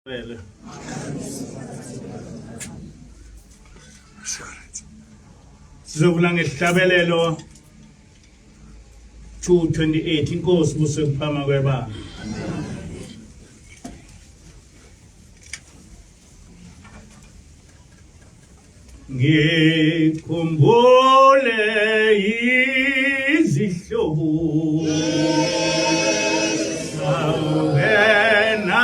Vele. Sizovula ngesihlabelelo 228 inkosi buse kuphama kwebanga. Ngikhumbule izihlobo sawena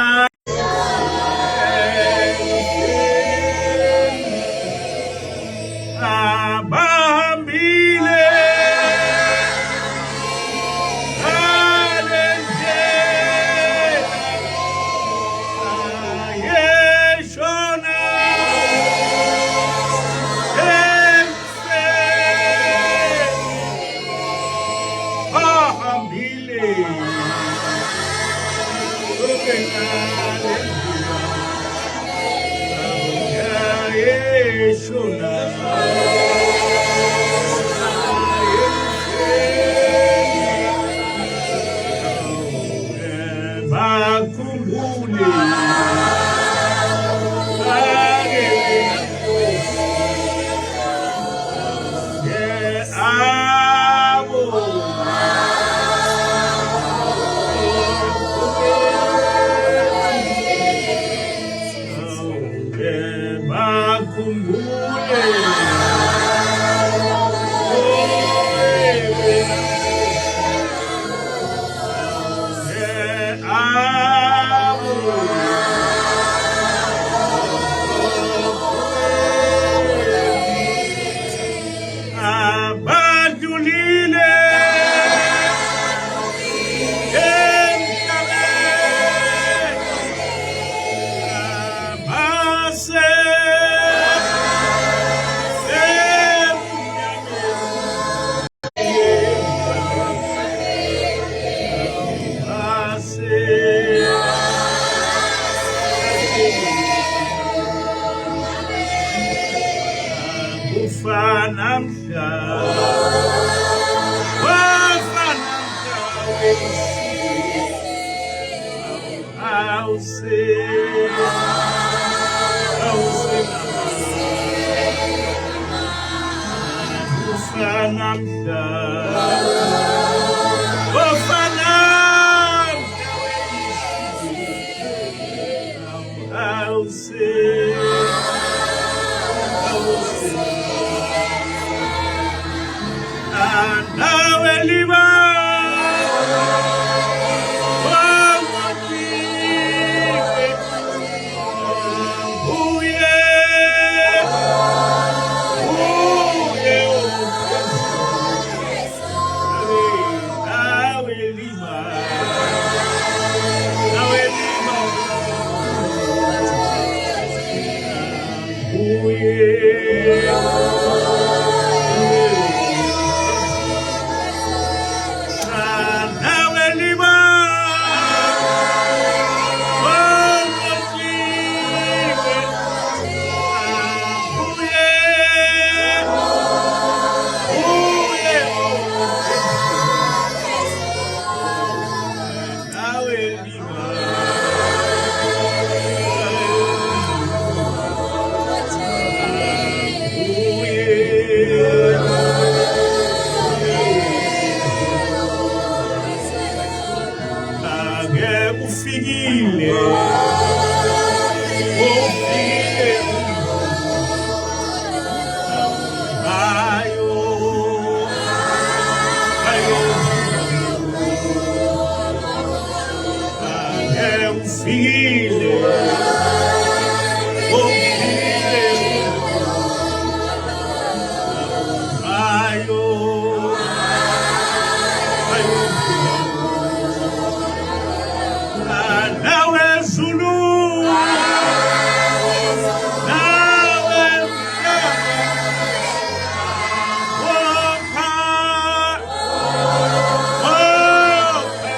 abahambile ngale ndlela ayeshona ekufeni bahambile ngale ndlela ayeshona bakhumbule abo bakhumbule Abadlulile emhlabeni abase Kufa namhla, wafa namhla awuse, awuse, kufa namhla, wafa namhla awuse, awuse, nawe liba uye uye nawe liba nawe liba uye nawe liba uye uye nawe liba uye ake ufikile ufikile ayo ayo ake ufikile ufikile ayo ayo nawe Zulu nawe Wopha wopha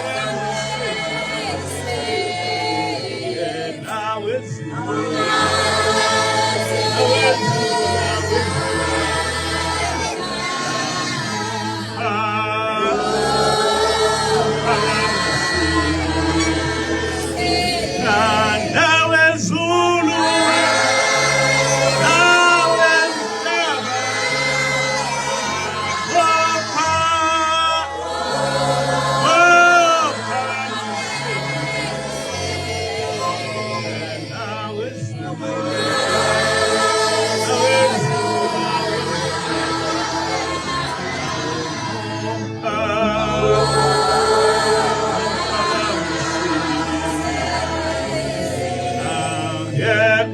nawe Zulu nawe Zulu nawe Nawe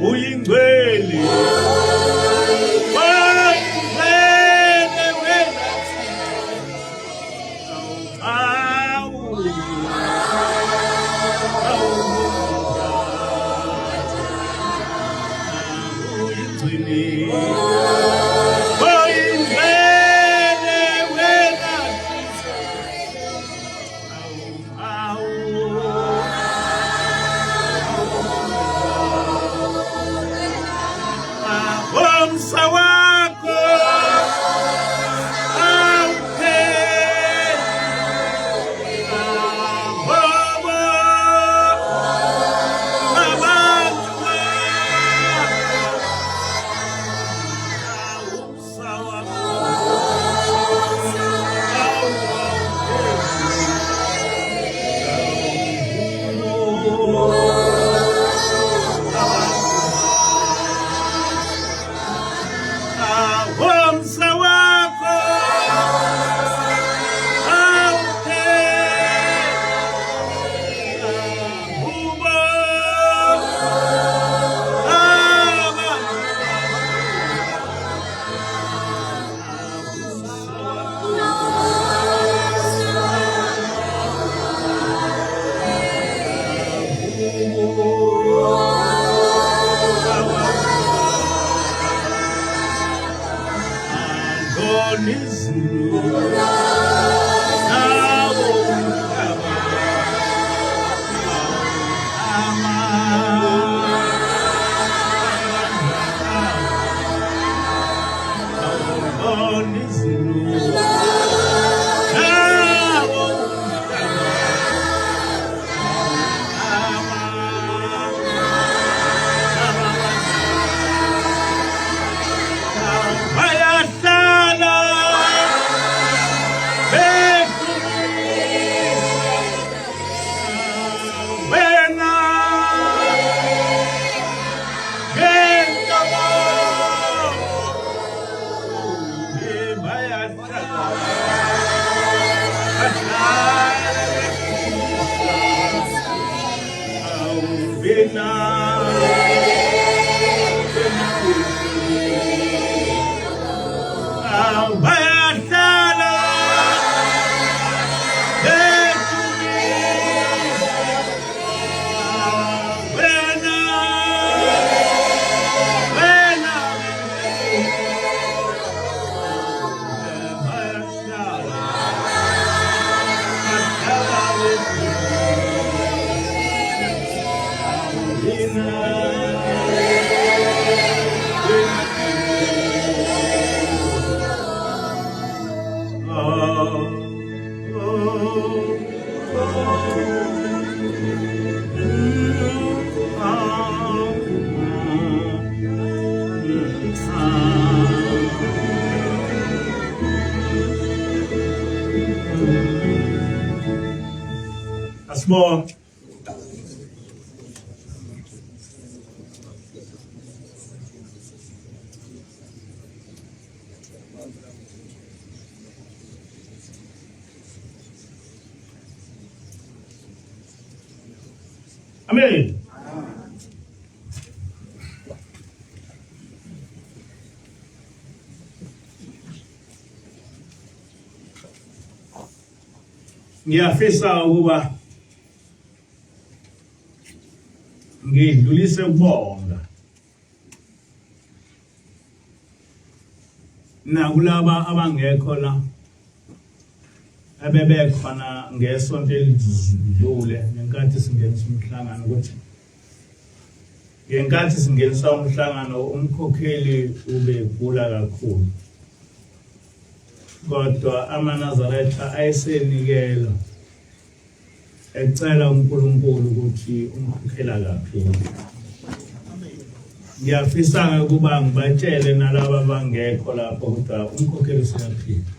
Uyingcwele, uyingcwele wena. Awu, awu, uyingcwele, uyingcwele wena. Awu, awu, umsa wakho awupheli. Bobo, abantu bakho, umsa wakho Umsa wakho awupheli. Ubo abantu Izulu nawo umhlaba awubona izulu nawo umhlaba. Bayahlala bedumisa wena ngentokozo. Bayahlala, bahlala bedumisa awuvena. Bayahlala bedumisa wena, wena. Bayahlala, bahlala bedumisa. Asibonge. Amen. Ngiyafisa ukuba ngidlulise ukubonga nakulaba abangekho la ebebekhona ngesonto elidlule ngenkathi singenisa umhlangano, ukuthi ngenkathi singenisa umhlangano umkhokheli ubegula kakhulu, kodwa amaNazaretha ayesenikela ecela uNkulunkulu ukuthi umkhokhela kaphili. Ngiyafisa-ke ukuba ngibatshele nalaba abangekho lapho kodwa umkhokheli useyaphila.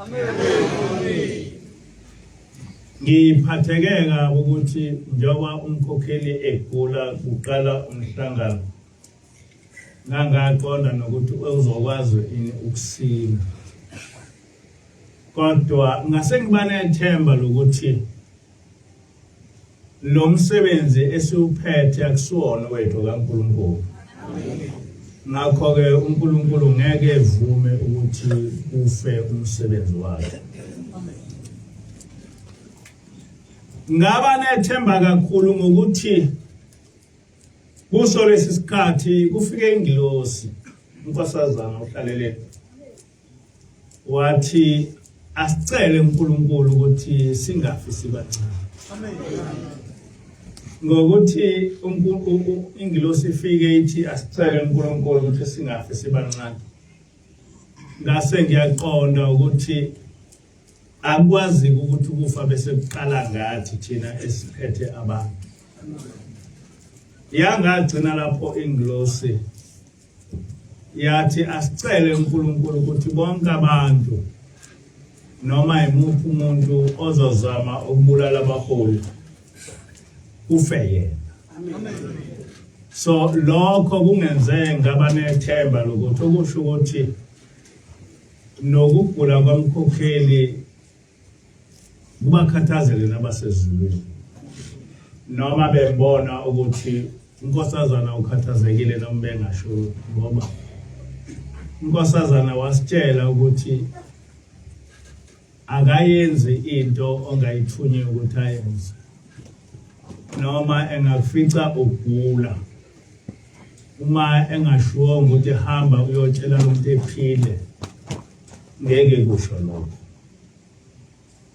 Ngiphatheke kabi ukuthi njengoba umkhokheli egula kuqala umhlangano, ngangaqonda nokuthi uzokwazi ini ukusina, kodwa ngase ngiba nethemba lokuthi lo msebenzi esiwuphethe akusiwona wethu kaNkulunkulu. Ngakho-ke uNkulunkulu ngeke evume ukuthi kufe umsebenzi wakhe. Ngaba nethemba kakhulu ngokuthi kuso lesi sikhathi kufike ingilosi unkosazana uhlalele wathi asicele uNkulunkulu ukuthi singafi sibancane. Ngokuthi ingilosi ifike ithi asicele uNkulunkulu ukuthi singafi sibancane, ngase ngiyaqonda ukuthi akwazi ukuthi ukufa bese kuqala ngathi thina esiphethe abantu. Yangagcina lapho ingilosi yathi asicele uNkulunkulu ukuthi bonke abantu noma imuphi umuntu ozozama ukubulala abaholi kufe yena. So lokho kungenze ngaba nethemba lokuthi okusho ukuthi nokugula kwamkhokheli kubakhathazele nabasezulwini noma bembona ukuthi unkosazana ukhathazekile noma bengasho, ngoba unkosazana wasitshela ukuthi akayenzi into ongayithunye ukuthi ayenze, noma engakufica ugula, uma engashiwonga ukuthi hamba uyotshela lo muntu ephile, ngeke kusho lokho.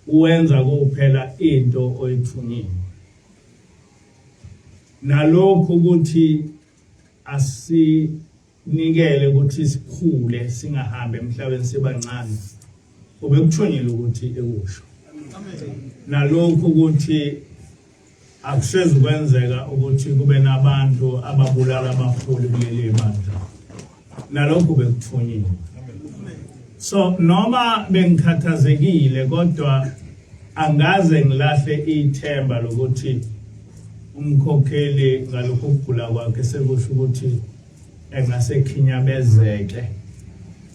Uwenza kuphela into oyithunyiwe. Nalokhu ukuthi asinikele ukuthi sikhule singahambi emhlabeni sibancane, ubekuthunyiwe ukuthi ekusho. Nalokhu ukuthi akusezi kwenzeka ukuthi kube nabantu ababulala abaholi kuleli bandla, nalokhu bekuthunyiwe. So noma bengikhathazekile, kodwa angaze ngilahle ithemba lokuthi umkhokheli ngalokhu kugula kwakhe sekusho ukuthi engase khinyabezeke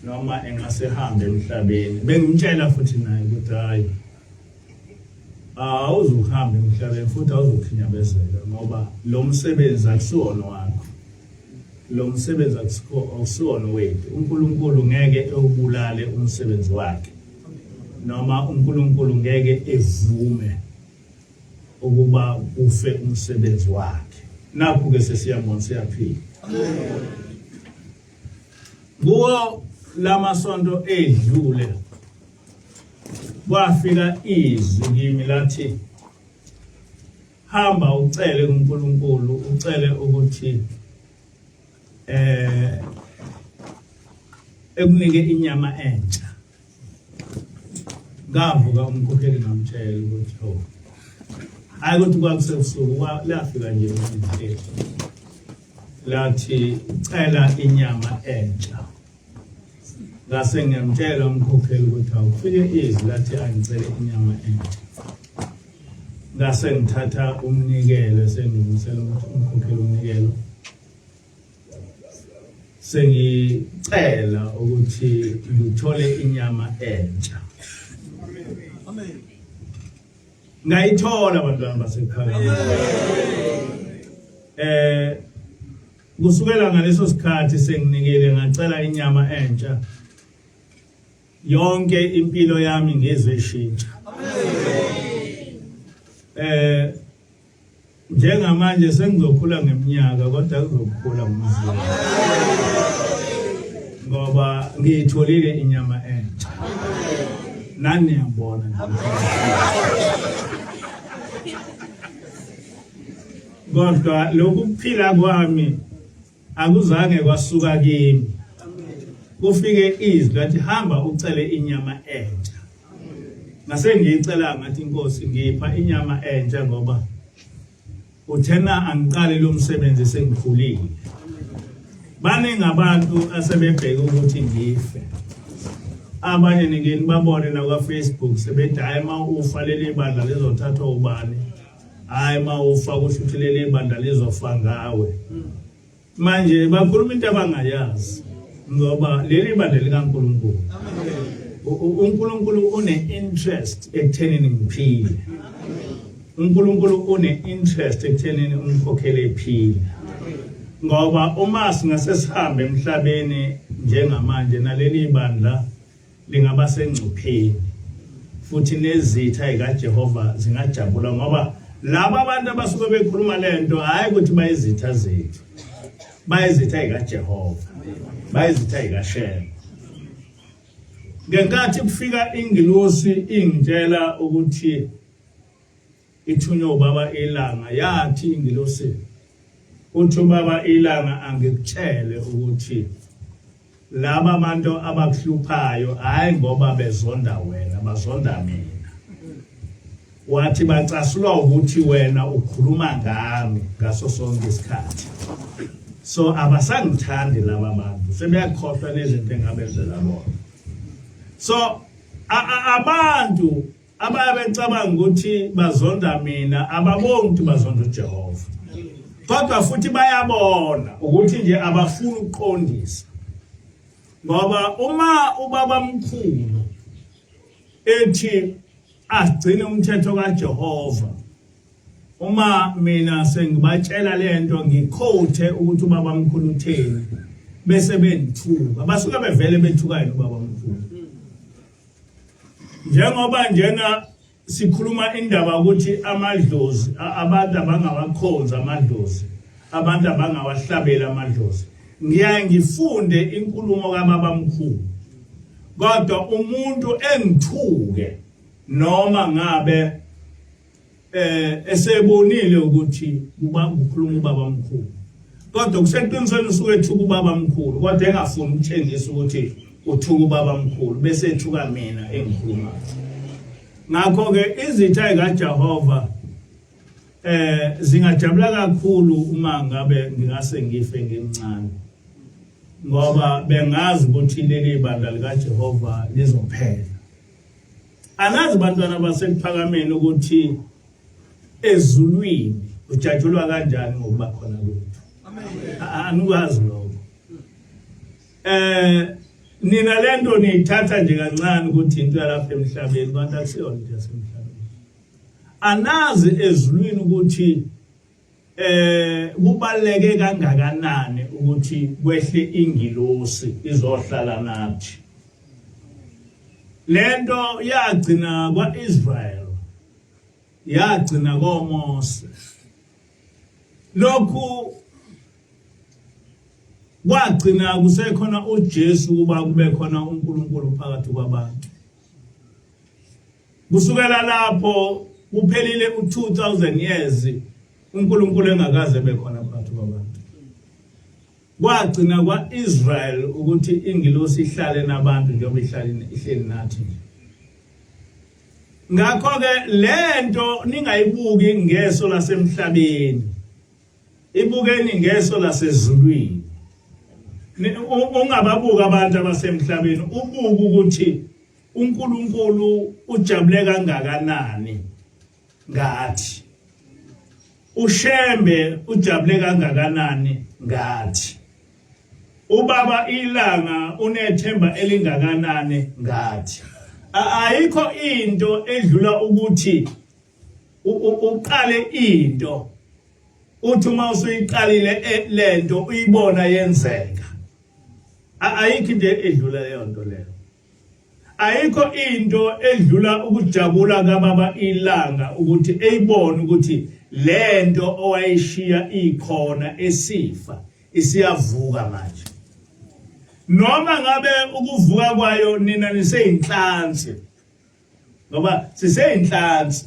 noma engase hambe emhlabeni. Bengimtshela futhi naye ukuthi hayi, awuzukuhamba emhlabeni futhi awuzukhinyabezeka, ngoba lo msebenzi akusiwona wakho, lo msebenzi akusiwona wethu. uNkulunkulu ngeke ewubulale umsebenzi wakhe, noma uNkulunkulu ngeke evume ukuba kufe umsebenzi wakhe. Nakhu-ke sesiyambona siyaphila kuwo lamasonto edlule. Kwafika izwi kimi lathi, hamba ucele kuNkulunkulu, ucele ukuthi ekunike inyama entsha. Ngavuka umkhokheli ngamtshela ukuthi oh, hayi ukuthi kwakusebusuku, lafika nje umkhokheli lathi cela inyama entsha. Ngase ngiyamtshela umkhokheli ukuthi awufike izwi lathi angicele inyama entsha. Ngase ngithatha umnikelo, sengilungisela umkhokheli umnikelo, sengicela ukuthi ngithole inyama entsha. Ngayithola bantwana basekhaya. Kusukela ngaleso sikhathi senginikele ngacela inyama entsha, yonke impilo yami ngizwe ishintsha. Njengamanje sengizokhula ngeminyaka, kodwa kuzokhula ngomzimba ngoba ngiyitholile inyama entsha. Nani niyabona nje. Kodwa lokhu kuphila kwami akuzange kwasuka kimi, kufike izwi lathi hamba ucele inyama entsha. Ngase ngiyicela ngathi inkosi ngipha inyama entsha, ngoba uthena angiqale lo msebenzi sengikhulile. Baningi abantu asebebheke ukuthi ngife. Abanye ningeni babone na kwa Facebook sebethi hayi ma ufa leli bandla lizothathwa ubani, hayi ma ufa kusho ukuthi leli bandla lizofa ngawe. Manje bakhuluma into abangayazi, ngoba leli bandla likaNkulunkulu. uNkulunkulu une-interest ekuthenini ngiphile. uNkulunkulu une-interest ekuthenini umkhokhele ephile. Ngoba uma singase sihambe emhlabeni njengamanje naleli bandla lingaba sengcupheni futhi nezitha zikaJehova zingajabula ngoba laba abantu abasuke bekhuluma lento hayi ukuthi bayizitha zethu bayizitha zikaJehova bayizitha zikaShembe ngenkathi kufika ingilosi ingitshela ukuthi ithunywe ubaba ilanga yathi ingilosi uthi ubaba ilanga angikutshele ukuthi laba abantu abakuhluphayo hayi ngoba bezonda wena bazonda mina wathi bacasulwa ukuthi wena ukhuluma ngami ngaso sonke isikhathi so abasangithandi laba bantu sebeyakhohlwa nezinto engabenzela bona so abantu Abaya becabanga ukuthi bazonda mina ababoni ukuthi bazonda uJehova. Kodwa futhi bayabona ukuthi nje abafuni ukuqondisa. Ngoba uma ubaba mkhulu ethi agcine umthetho kaJehova uma mina sengibatshela lento ngikhothe ukuthi ubaba mkhulu utheni bese bengithuka basuke bevele bethuka yena ubaba mkhulu njengoba njena sikhuluma indaba ukuthi amadlozi abantu abangawakhonzi amadlozi abantu abangawahlabeli amadlozi ngiyaye ngifunde inkulumo kababamkhulu kodwa umuntu engithuke noma ngabe eh esebonile ukuthi kuba kukhuluma ubaba mkhulu kodwa kuseqinisweni usuke ethuka ubaba mkhulu kodwa engafuni ukutshengisa ukuthi uthuka ubaba mkhulu bese ethuka mina engikhuluma ngakho ke izitha zikaJehova eh zingajabula kakhulu uma ngabe ngingase ngife ngimncane ngoba bengazi ukuthi leli bandla likaJehova lizophela Anazi bantwana basekuphakameni ukuthi ezulwini ujatshulwa kanjani ngokuba khona kwethu. Anikwazi lokho. Eh nina lento niyithatha nje kancane ukuthi into yalapha emhlabeni kanti akusiyona into yasemhlabeni. Anazi ezulwini ukuthi eh kubaleke kangakanani ukuthi kwehle ingilosi izohlala nathi lento yagcina kwaIsrael yagcina koMose lokhu kwagcina kusekhona uJesu kuba kube khona uNkulunkulu phakathi kwabantu Kusukela lapho kuphelile u2000 years uNkulunkulu engakaze bekhona phakathi kwabantu. Kwagcina kwaIsrael ukuthi ingilosi ihlale nabantu njengoba ihlale ihleli nathi nje. Ngakho ke lento ningayibuki ngeso lasemhlabeni. Ibukeni ngeso lasezulwini. Ungababuka abantu abasemhlabeni ubuke ukuthi uNkulunkulu ujabule kangakanani ngathi uShembe ujabule kangakanani ngathi ubaba ilanga unethemba elingakanani ngathi ayikho into edlula ukuthi uqale into uthi uma usuyiqalile eh, lento uyibona yenzeka ayikho into edlula leyo nto leyo Ayikho into edlula ukujabula kababa ilanga ukuthi eyibone ukuthi lento owayishiya ikhona esifa isiyavuka manje. Noma ngabe ukuvuka kwayo nina niseyinhlansi ngoba siseyinhlansi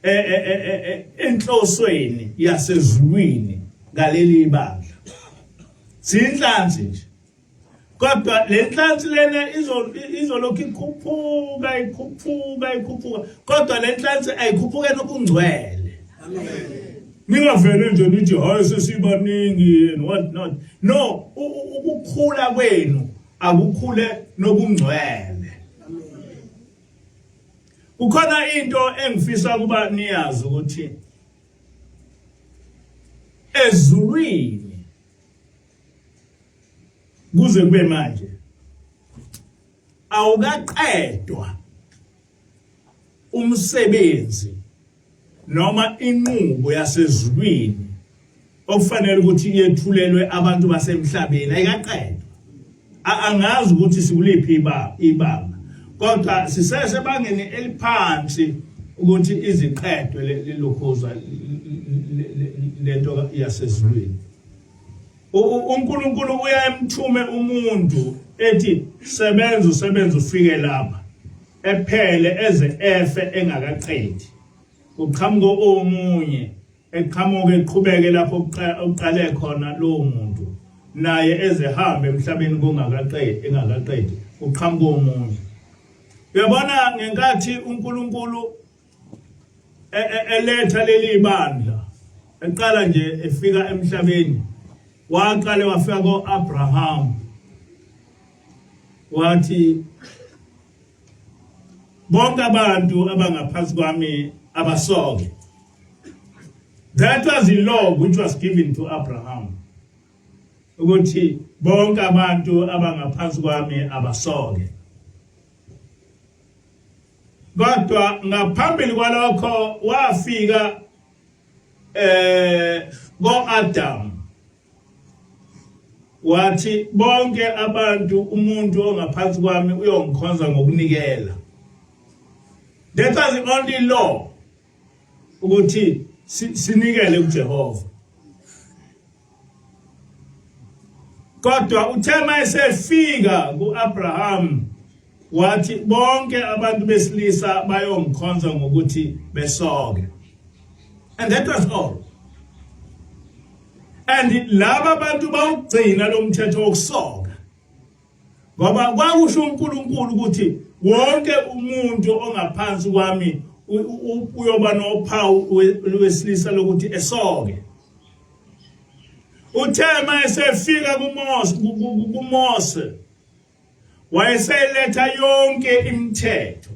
e, e, e, enhlosweni yasezulwini ngaleli bandla. Siyinhlansi nje. kodwa le nhlansi lena izolokhu ikhuphuka ikhuphuka ikhuphuka kodwa le nhlansi ayikhuphuke nobungcwele ningavele nje nithi hayi sesibaningi and what not no ukukhula kwenu akukhule nobungcwele kukhona into engifisa kuba niyazi ukuthi ezulwini kuze kube manje awukaqedwa umsebenzi noma inqubo yasezulwini okufanele ukuthi yethulelwe abantu basemhlabeni ayikaqedwa. Angazi ukuthi sikuliphi ibanga, kodwa sisesebangeni eliphansi ukuthi iziqedwe lelokhuza lento yasezulwini. UNkulunkulu uyamthume umuntu ethi sebenza usebenza ufike lapha, ephele eze efe engakaqedi, kuqhamuka omunye eqhamuke eqhubeke lapho uqale khona lowo muntu, naye ezehambe emhlabeni kungakaqedi engakaqedi, kuqhamuka omunye. Uyabona, ngenkathi uNkulunkulu eletha leli bandla eqala nje efika emhlabeni, waqale wafika ko-Abraham, wathi bonke abantu abangaphansi kwami abasoke. That was the law which was given to Abraham, ukuthi bonke abantu abangaphansi kwami abasoke. Kodwa ngaphambili kwalokho wafika ko-Adam, wathi bonke abantu, umuntu ongaphansi kwami uyongikhonza ngokunikela. That was the only law, ukuthi sinikele kuJehova. Kodwa uthe mayesefika kuAbraham wathi bonke abantu besilisa bayongikhonza ngokuthi besoke, and that was all. And laba bantu bawugcina lo mthetho wokusoka, ngoba kwakusho uNkulunkulu ukuthi wonke umuntu ongaphansi kwami uyoba nophawu lwesilisa lokuthi esoke. Uthe mayesefika kuMose wayeseletha yonke imithetho,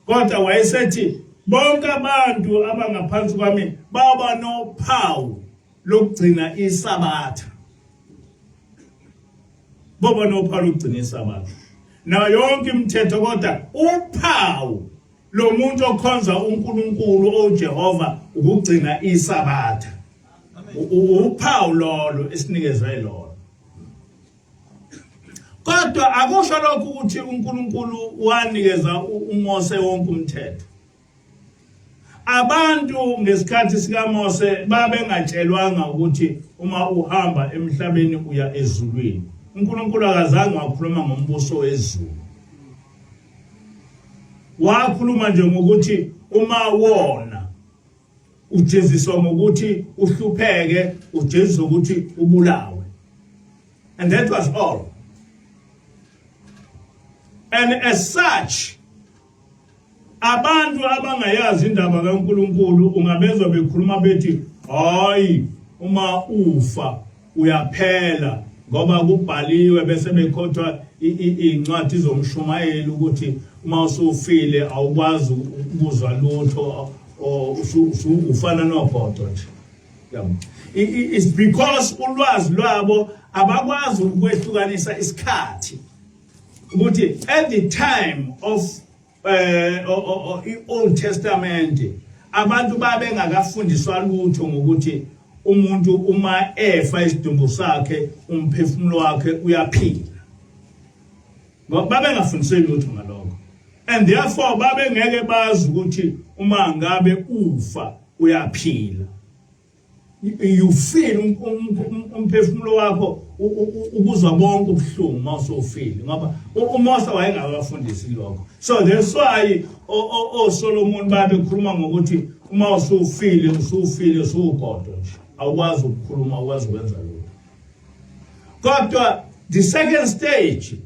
kodwa wayesethi bonke abantu abangaphansi kwami baba nophawu lokugcina iSabatha, baba nophawu lokugcina iSabatha nayo yonke imithetho, kodwa uphawu lomuntu okhonza uNkulunkulu oJehova ukugcina iSabatha. Uphawu lolo esinikezwe lona. Kodwa akusho lokhu ukuthi uNkulunkulu wanikeza uMose wonke umthetho. Abantu ngesikhathi sikaMose babengatshelwanga ukuthi uma uhamba emhlabeni uya ezulwini. uNkulunkulu akazange wakhuluma ngombuso wezulu, wakhuluma nje ngokuthi uma wona ujeziswa ngokuthi uhlupheke, ujeziswa ukuthi ubulawe, and that was all. And as such, abantu abangayazi indaba kaNkuluNkulu ungabezwa bekhuluma bethi hayi, uma ufa uyaphela, ngoba kubhaliwe, bese bekhothwa incwadi zomshumayeli ukuthi uma usufile awukwazi ukuzwa lutho, ufana nobhodo nje, yabo. It's because ulwazi lwabo abakwazi ukwehlukanisa isikhathi, ukuthi at the time of i-Old Testament abantu babengakafundiswa lutho ngokuthi umuntu uma efa isidumbu sakhe umphefumulo wakhe uyaphila, ngoba babengafundiswe lutho ngalokho, and therefore babengeke bazi ukuthi uma ngabe ufa uyaphila. You feel umphefumulo wakho ukuzwa bonke ubuhlungu mawusufile, ngoba uMose wayengakafundisi lokho. So that's why oSolomon babekhuluma ngokuthi uma usufile usufile, usugodo nje, awukwazi ukukhuluma, awukwazi ukwenza lutho. Kodwa the second stage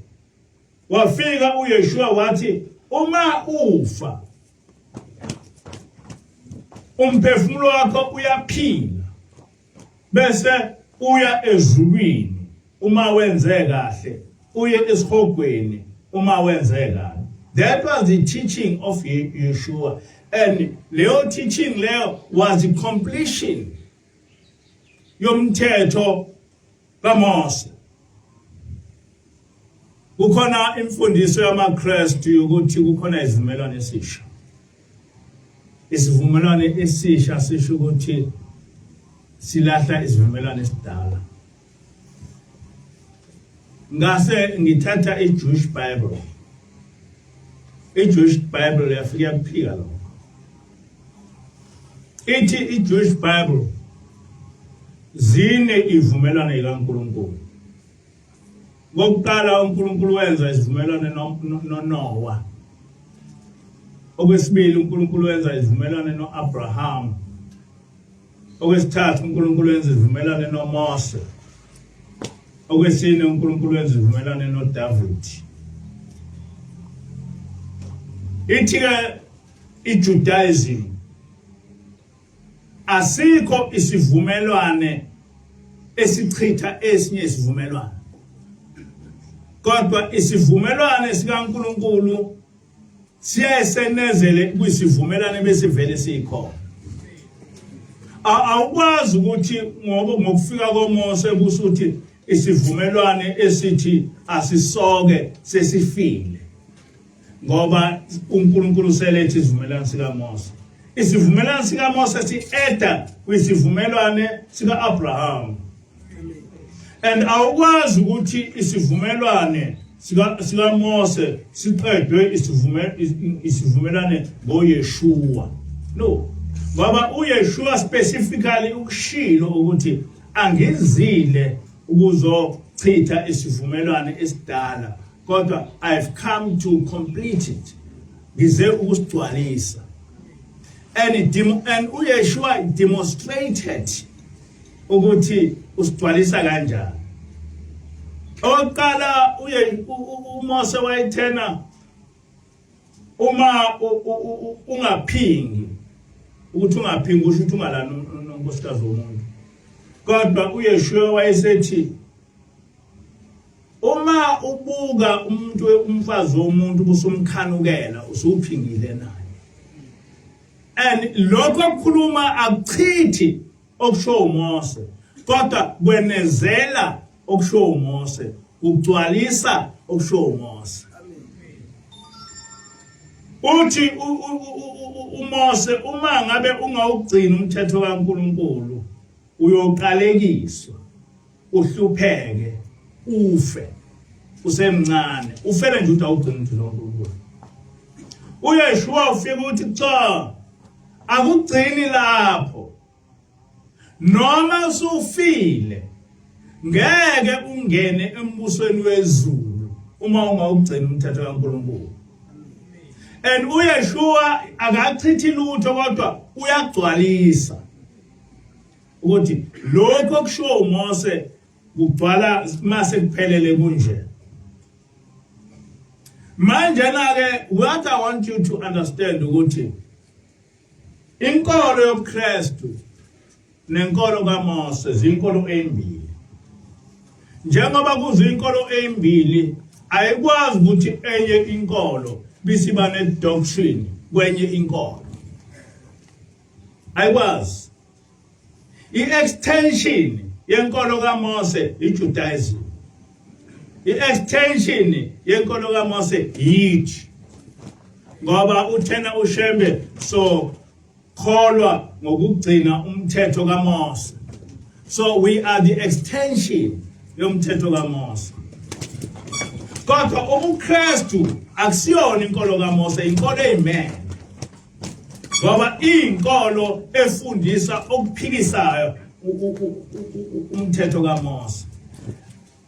wafika uYeshua wathi uma ufa umphefumulo wakho uyaphila bese uya ezulwini uma wenze kahle, uye esihogweni uma wenze kabi. That was the teaching of Yeshua, and leyo teaching leyo was the completion yomthetho kaMose. Kukhona imfundiso yamaKristu yokuthi kukhona isivumelwano esisha. Isivumelwano esisha sisho ukuthi Silahla isivumelwano esidala. Ngase ngithatha i-Jewish Bible. I-Jewish Bible yafika yakuphika lokho. Ithi i-Jewish Bible zine ivumelwano likaNkulunkulu. Kokuqala uNkulunkulu wenza isivumelwano noNowa. Okwesibili uNkulunkulu wenza isivumelwano noAbraham. Okwesithathu uNkulunkulu wenza isivumelwano noMose. Okwesine uNkulunkulu wenza isivumelwano noDavid. Ithi ke iJudaism asikho isivumelwane esichitha esinye isivumelwano kodwa isivumelwane sikaNkuluNkulu siyayisenezele kwisivumelwano besivele sikhona. Awukwazi ukuthi ngoba ngokufika koMose kusuthi isivumelwane esithi asisoke sesifile ngoba uNkulunkulu uselethe isivumelwano sikaMose. Isivumelwano sikaMose si-eda kwisivumelwane sika-Abraham. And awukwazi ukuthi isivumelwane sikaMose siqedwe isivumelwane ngoYeshua. No, ngoba uYeshua specifically ukushilo ukuthi angizile ukuzochitha isivumelwane esidala kodwa I've come to complete it, ngize ukusigcwalisa. And uYeshua demonstrated ukuthi usigcwalisa kanjani. Oqala uye uMose wayethena uma ungaphingi, ukuthi ungaphingi usho ukuthi ungalani nonkosikazi womuntu, kodwa uYeshua wayesethi uma ubuka umuntu umfazi womuntu busumkhanukela usuphingile naye. And lokho okukhuluma akuchithi okusho uMose kodwa kwenezela okusho uMose, kugcwalisa okusho uMose. Uthi uMose uma ngabe ungawugcini umthetho kaNkuluNkulu uyoqalekiswa, uhlupheke, ufe usemncane, ufele nje ukuthi awugcini umthetho kaNkuluNkulu. UYeshua ufika uthi cha, akugcini lapho, noma usufile ngeke ungene embusweni wezulu uma ungawugcini umthetho kaNkuluNkulu. And uYeshua akachithi lutho kodwa uyagcwalisa ukuthi lokho okushiwo uMose kugcwala mase kuphelele kunje. Manje na ke what I want you to understand ukuthi inkolo yobuKristu nenkolo kaMose zinkolo ezimbili. Njengoba kuzinkolo ezimbili ayikwazi ukuthi enye inkolo bisiba ne doctrine kwenye inkolo, ayikwazi. I-extension yenkolo kaMose iJudaism, i-extension yenkolo kaMose yithi ngoba uthena uShembe so kholwa ngokugcina umthetho kaMose, so we are the extension yomthetho kaMose. Kodwa ubuKristu akusiyona inkolo kaMose, inkolo eyimele ngoba inkolo efundisa okuphikisayo umthetho kaMose.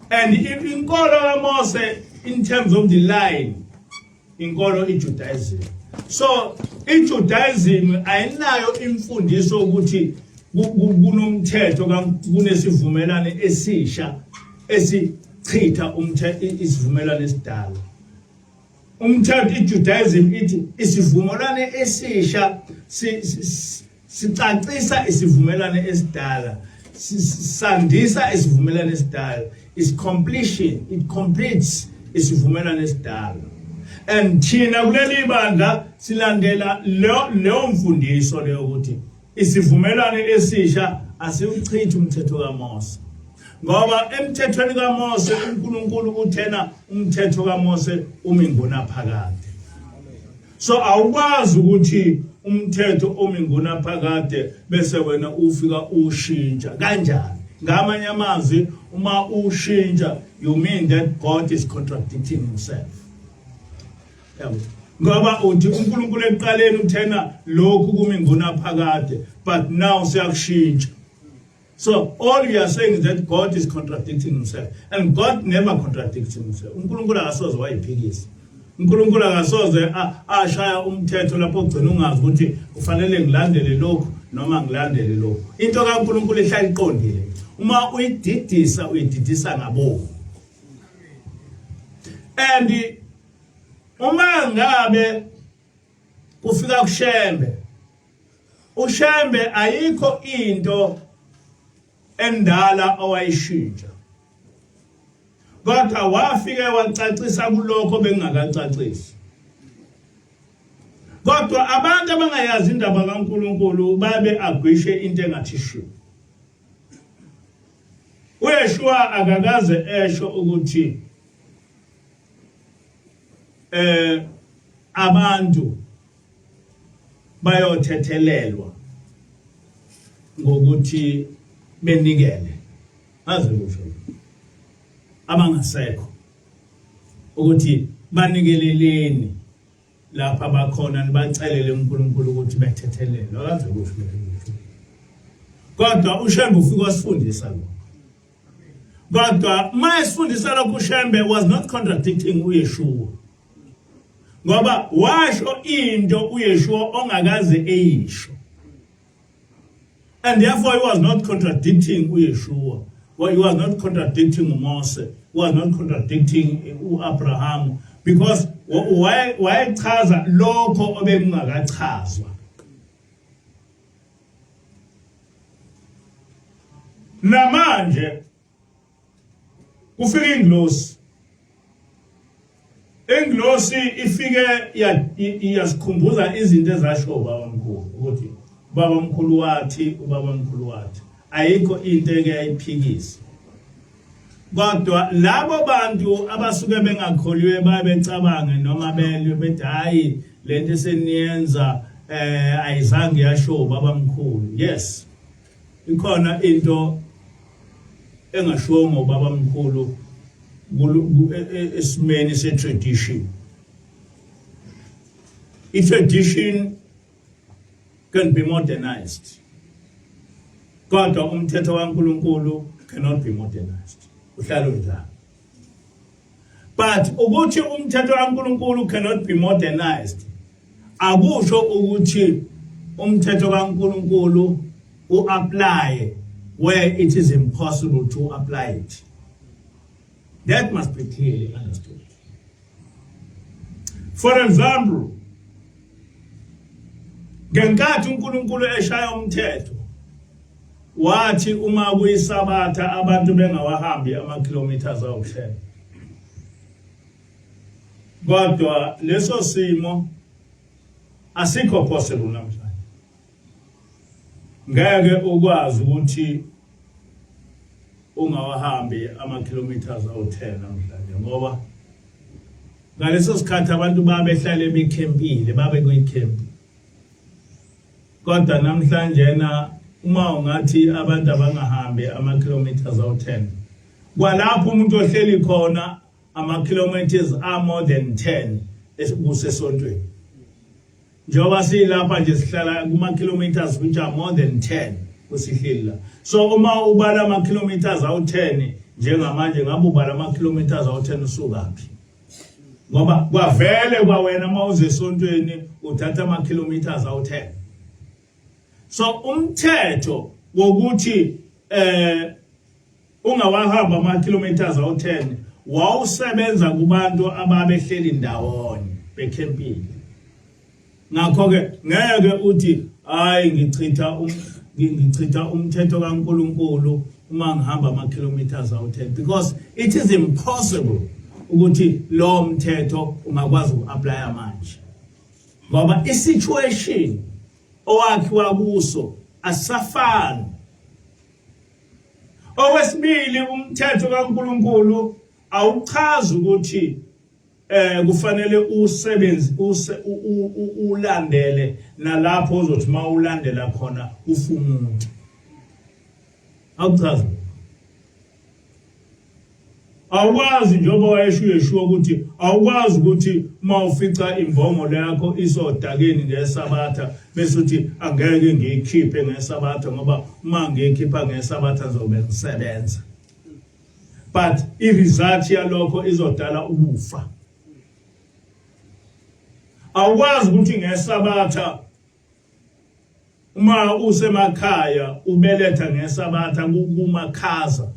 And inkolo kaMose in terms of the line, inkolo iJudaism. So iJudaism ayinayo imfundiso ukuthi kunomthetho, kunesivumelane esisha esichitha umthetho isivumelane esidala. Umthetho iJudaism ithi isivumelwane esisha sicacisa isivumelwane esidala, sandisa isivumelwane esidala, is completion, it completes isivumelwane esidala. And thina kuleli bandla silandela leyo mfundiso leyo ukuthi isivumelwano esisha asiwuchithi umthetho kaMose, ngoba emthethweni kaMose uNkulunkulu uthena umthetho kaMose umi ngonaphakade. So awukwazi ukuthi Umthetho omi ngunaphakade bese wena ufika ushintsha kanjani? Ngamanye amazwi, uma ushintsha, you mean that God is contradicting himself. Yabo, ngoba uthi uNkulunkulu ekuqaleni uthena lokhu kumi ngunaphakade, but now siyakushintsha. So all you are saying is that God is contradicting himself, and God never contradicts himself. UNkulunkulu akasoze wayiphikisa. UNkulunkulu akasoze ashaya umthetho lapho ugcina ungazi ukuthi kufanele ngilandele lokhu noma ngilandele lokhu. Into kaNkulunkulu ihlala iqondile. Uma uyididisa, uyididisa ngabomu. And uma ngabe kufika kuShembe, uShembe ayikho into endala owayishintsha, kodwa wafike wacacisa kulokho bengingakacacisi. Kodwa abantu abangayazi indaba kaNkuluNkulu babe agwishe into engathi shu. UYeshua akakaze esho ukuthi abantu bayothethelelwa ngokuthi benikele, aze kusho abangasekho ukuthi banikeleleni lapha bakhona, nibacelele uNkulunkulu ukuthi bethethelelwe. Akaze kusho, kodwa uShembe ufike wasifundisa lokho. Kodwa uma esifundisa lokho, uShembe was not contradicting uYeshua, ngoba washo into uYeshua ongakaze eyisho, and therefore he was not contradicting uYeshua. Well, he was not contradicting uMose, he was not contradicting uAbraham, because wayechaza lokho obekungakachazwa. Namanje kufika ingilosi, ingilosi ifike iyasikhumbuza izinto ezasho ubaba mkhulu, ukuthi ubaba mkhulu wathi, ubaba mkhulu wathi, ayikho into eke yayiphikisa. Kodwa labo bantu abasuke bengakholiwe babecabange noma belwe bethi, hayi, lento eseniyenza ayizange yasho ubaba mkhulu. Yes, ikhona into engashiwo ngobaba mkhulu esimeni se-tradition. I-tradition can be modernized, kodwa umthetho kaNkuluNkulu cannot be modernized, uhlala unjalo. But ukuthi umthetho kaNkuluNkulu cannot be modernized akusho ukuthi umthetho kaNkuluNkulu u-apply where it is impossible to apply it. That must be clearly understood. For example, ngenkathi uNkulunkulu eshaya umthetho, wathi uma kuyisabatha abantu bengawahambi ama-kilometers awu-10, kodwa leso simo asikho possible namhlanje. Ngeke ukwazi ukuthi ungawahambi ama-kilometers awu-10 namhlanje, ngoba ngaleso sikhathi abantu babehlale bekhempile, babe kuyikhempi. Kodwa namhlanje na uma ungathi abantu abangahambi ama-kilometers awu-10, kwalapho umuntu ohleli khona ama-kilometers are more than 10 kusesontweni. Njengoba silapha nje, sihlala kuma-kilometers which are more than 10 kusihleli la. So uma ubala ama-kilometers awu-10 njengamanje, ngabe ubala ama-kilometers awu-10 usukaphi? Ngoba kwavele kwawena uma uze esontweni uthatha ama-kilometers awu-10. So umthetho wokuthi ungawahamba ama-kilometers awu-10 wawusebenza kubantu ababehleli ndawonye bekhempile. Ngakho-ke ngeke uthi, hayi, ngichitha umthetho kaNkuluNkulu uma ngihamba ama-kilometers awu-10, because it is impossible ukuthi lo mthetho ungakwazi uku-applya manje, ngoba i-situation owakhiwa kuso asafani. Okwesibili, umthetho kaNkuluNkulu awuchazi ukuthi Kufanele usebenzi ulandele nalapho uzothi mawulandela khona ufa umuntu. Akuchazi. Awukwazi njengoba wayesho uYeshua ukuthi awukwazi ukuthi uma ufica imbongolo yakho isodakeni ngeSabatha bese uthi angeke ngiyikhiphe ngeSabatha ngoba uma ngiyikhipha ngeSabatha ngizobe ngisebenza. But i-result yalokho izodala ukufa. Awukwazi ukuthi ngeSabatha uma usemakhaya ubeletha ngeSabatha kumakhaza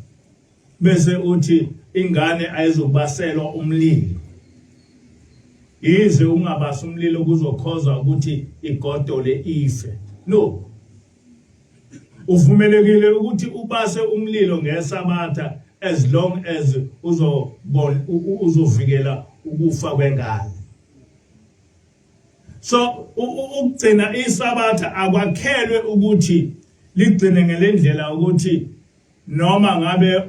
bese uthi ingane ayizokubaselwa umlilo, yize ungabasi umlilo kuzokhoza ukuthi igodole ife. No, uvumelekile ukuthi ubase umlilo ngeSabatha as long as uzobona uzovikela ukufa kwengane. So ukugcina iSabatha akwakhelwe ukuthi ligcine ngelendlela ukuthi noma ngabe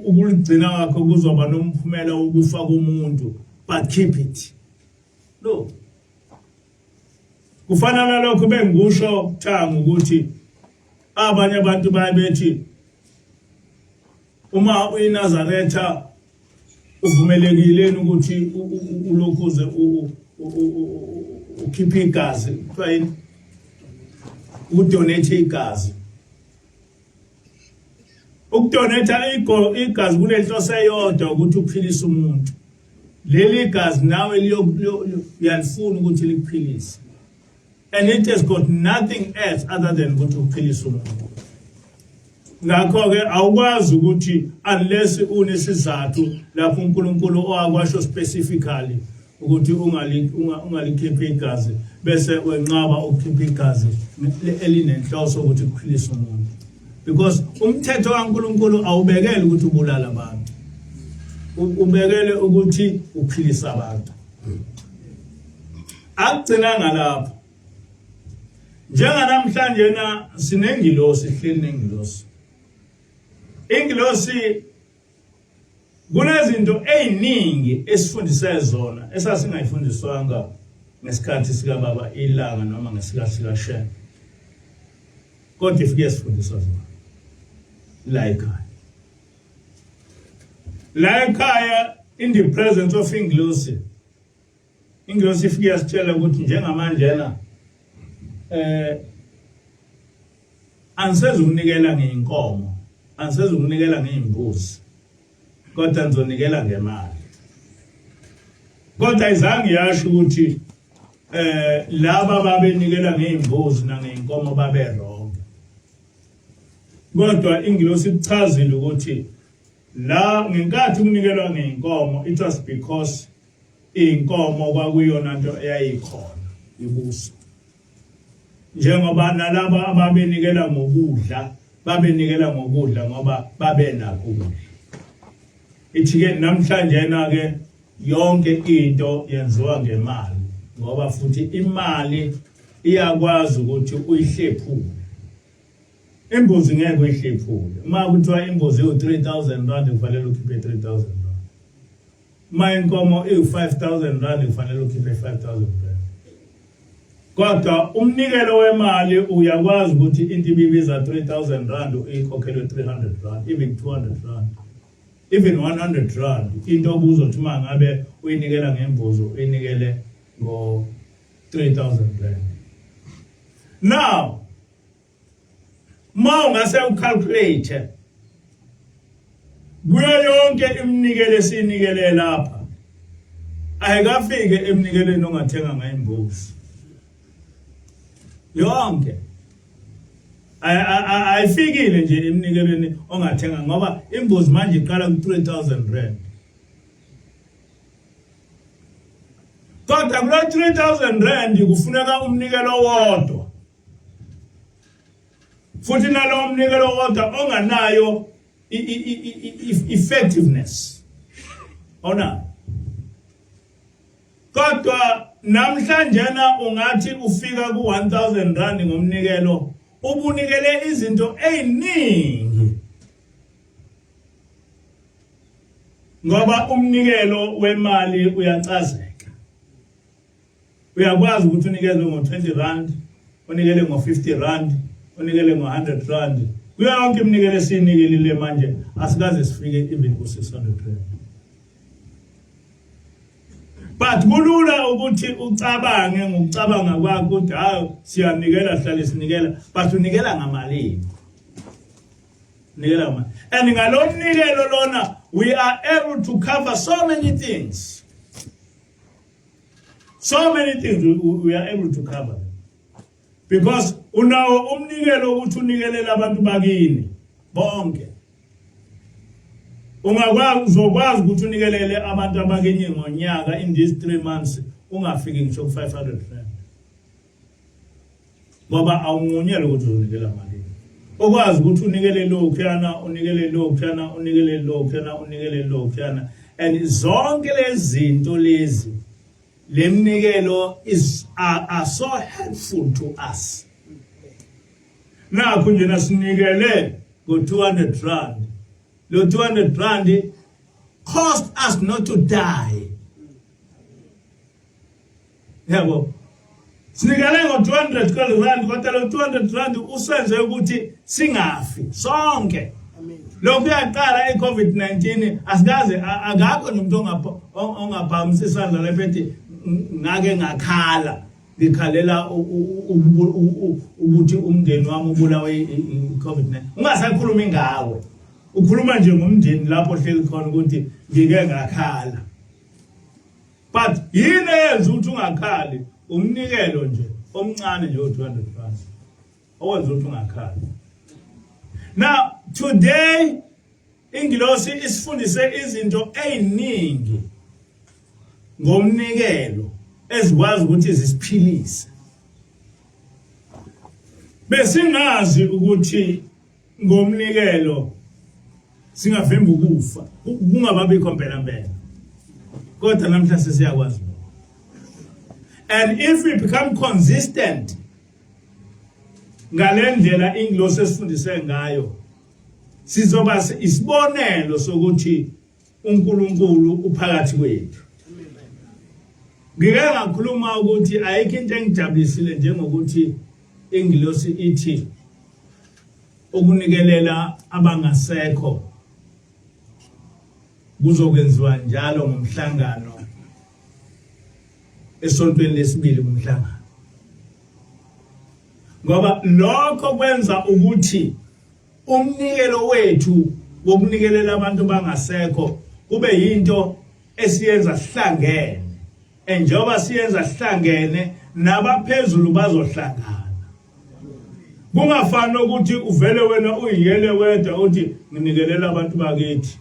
ukuligcina kwakho kuzoba nomphumela wokufa komuntu, but keep it. No, kufana nalokho bengikusho thanga ukuthi abanye abantu baye bethi uma uyiNazaretha uvumelekile ukuthi ulokhuze ukhiphe igazi, kuthiwa yini, udonate igazi. Ukudonate igazi kunenhloso eyodwa, ukuthi uphilise umuntu. Leli igazi nawe uyalifuna ukuthi likuphilise, and it has got nothing else other than ukuthi uphilise umuntu. Ngakho-ke awukwazi ukuthi unless unesizathu lapho uNkulunkulu owakwasho specifically ukuthi ungalikhiphi igazi bese wenqaba ukukhipha igazi elinenhloso ukuthi kuphilise umuntu, because umthetho kaNkulunkulu awubekele ukuthi ubulala abantu, ubekele ukuthi uphilisa abantu. Akugcinanga lapho. Njenganamhlanje na sinengilosi, hleli nengilosi. Ingilosi kunezinto eziningi esifundise zona esasingayifundiswanga ngesikhathi sika baba iLanga noma ngesikhathi sikaShembe, kodwa ifike sifundisa zona la ekhaya. La ekhaya, in the presence of ingilosi, ingilosi ifike yasitshela ukuthi njengamanje na angisezukunikela ngeinkomo, angisezukunikela ngeimbuzi, kodwa ngizonikela ngemali. Kodwa izange yasho ukuthi laba babenikela ngeimbuzi nangeinkomo babe wrong, kodwa ingilosi ichazile ukuthi la ngenkathi kunikelwa ngeinkomo, it was because inkomo kwakuyona nto eyayikhona ibuso, njengoba nalaba ababenikela ngokudla babenikela ngokudla ngoba babenakho ukudla. Ithi ke namhlanje na ke yonke into yenziwa ngemali, ngoba futhi imali iyakwazi ukuthi uyihlephule. Imbuzi ngeke uyihlephule. Uma kuthiwa imbuzi iwu-R3000, kufanele ukhiphe R3000. Uma inkomo iwu-R5000, kufanele ukhiphe R5000. Kodwa umnikelo wemali uyakwazi ukuthi into ibibiza R3000 uyikhokhelwe R300, even R200, even R100, into obuzothi uma ngabe uyinikela ngembuzi uyinikele ngo R3000. Now ma ungase ucalculate kuyo yonke iminikelo esiyinikele lapha, ayikafike emnikelweni ongathenga ngayo imbuzi yonke. Ayifikile nje emnikelweni ongathenga, ngoba imbuzi manje iqala ku R3000. Kodwa kulo R3000 kufuneka umnikelo wodwa, futhi nalowo mnikelo wodwa onganayo effectiveness ona. Kodwa namhlanje na ungathi ufika ku R1000 ngomnikelo, ubunikele izinto eziningi. Ngoba umnikelo wemali uyacazeka. Uyakwazi ukuthi unikele ngo-20 rand, unikele ngo-50 rand, unikele ngo-100 rand. Kuyo yonke iminikelo esiyinikelile manje asikaze sifike even ku-600 rand. But kulula ukuthi ucabange ngokucabanga kwakho ukuthi hayi siyanikela sihlale sinikela but unikela ngamalini? Nikela ngamali. And ngalomnikelo lona we are able to cover so many things. So many things we are able to cover. Because unawo umnikelo ukuthi unikelela abantu bakini bonke. Ungakwazi uzokwazi ukuthi unikelele abantu abakinye ngonyaka in these 3 months ungafiki ngisho ku 500 rand. Ngoba awunqunyelwe ukuthi uzonikela malini. Ukwazi ukuthi unikele lokhuyana, unikele lokhuyana, unikele lokhuyana, unikele lokhuyana and zonke lezi zinto lezi lemnikelo is are so helpful to us. Nakhu nje nasinikele ngo 200 rand. Lo 200 rand cost us not to die. Yabo. Sinikele ngo 200 rand kodwa lo 200 rand usenze ukuthi singafi sonke. Lokhu kuyaqala iCovid-19 asikaze akakho nomuntu ongaphakamisa isandla lapha ethi ngake ngakhala ngikhalela ukuthi umndeni wami ubulawe i-COVID-19. Ungasakhulumi ngawe. Ukhuluma nje ngomndeni lapho ohleli khona ukuthi ngike ngakhala. But yini eyenza ukuthi ungakhali? Umnikelo nje omncane nje o-200 rand owenza ukuthi ungakhali. Now today ingilosi isifundise izinto eziningi ngomnikelo ezikwazi ukuthi zisiphilise. Besingazi ukuthi ngomnikelo singavimba ukufa kungababikho mpela mpela kodwa namhla sesiyakwazi lokho and if we become consistent ngalendlela ingilosi esifundise ngayo sizoba isibonelo sokuthi uNkulunkulu uphakathi kwethu. Ngike ngakhuluma ukuthi ayikho into engijabulisile njengokuthi ingilosi ithi ukunikelela abangasekho kuzokwenziwa njalo ngomhlangano esontweni lesibili kumhlangano ngoba lokho kwenza ukuthi Umnikelo wethu wokunikelela abantu bangasekho kube yinto esiyenza sihlangene. Enjoba siyenza sihlangene nabaphezulu bazohlangana. Kungafani ukuthi uvele wena uyiyele wedwa uthi nginikelela abantu bakithi.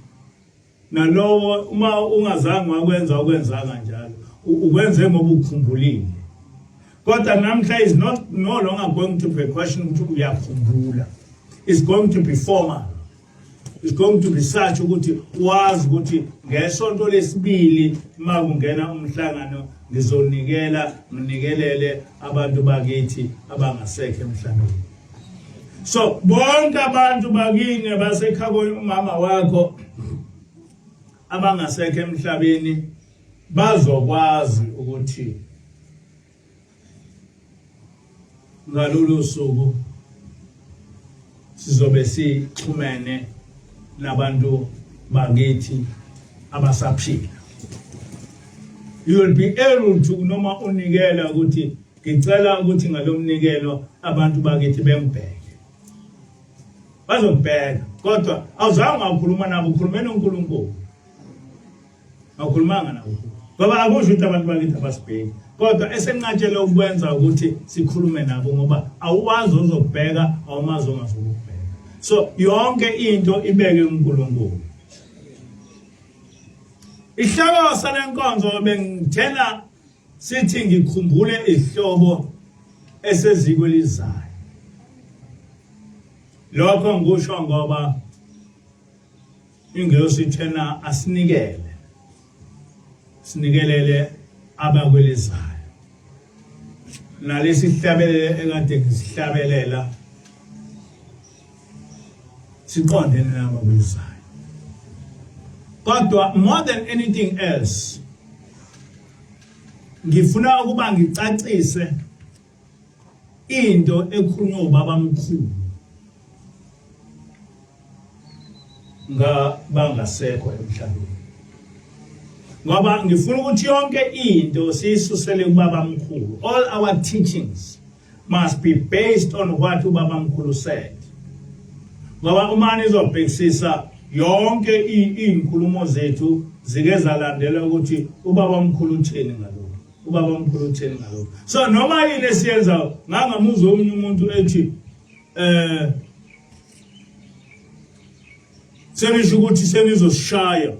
Nalowo uma ungazange wakwenza ukwenzanga njalo ukwenze ngoba ukhumbulile. Kodwa namhla is not no longer going to be a question ukuthi uyakhumbula. It's going to be formal. It's going to be such ukuthi wazi ukuthi ngesonto lesibili uma kungena umhlangano ngizonikela nginikelele abantu bakithi abangasekho emhlabeni. So bonke abantu bakini basekhabo umama wakho abangasekho emhlabeni bazokwazi ukuthi ngalolu suku sizobe sixhumene nabantu bakithi abasaphila. You will be able to noma unikela ukuthi ngicela ukuthi ngalomnikelo abantu bakithi bengibheke. Bazokubheka kodwa awuzange wakhuluma nabo ukhulume noNkulunkulu. Awukhulumanga nabo. Ngoba akusho ukuthi abantu bakithi abasibheki. Kodwa esenqatshele ukwenza ukuthi sikhulume nabo ngoba awuwazi ozokubheka, awumazi ongazokubheka. So yonke into ibeke uNkulunkulu. Ihloko salenkonzo bengithena sithi ngikhumbule izihlobo eseziko elizayo. Lokho ngikusho ngoba Ingelosi ithena asinikele. Sinikelele abakwelizayo. Nalesi sihlabelele ekade ngisihlabelela siqondene nabakwelizayo. Kodwa more than anything else ngifuna ukuba ngicacise into ekhulunywa ubaba mkhulu ngabangasekho emhlabeni ngoba ngifuna ukuthi yonke into siyisusele kubaba mkhulu. All our teachings must be based on what ubaba mkhulu said, ngoba uma nizobhekisisa yonke izinkulumo zethu zike zalandela ukuthi ubaba mkhulu utheni ngalokho, ubaba mkhulu utheni ngalokho. So noma yini esiyenza, ngangamuzwa omunye umuntu ethi senisho ukuthi senizosishaya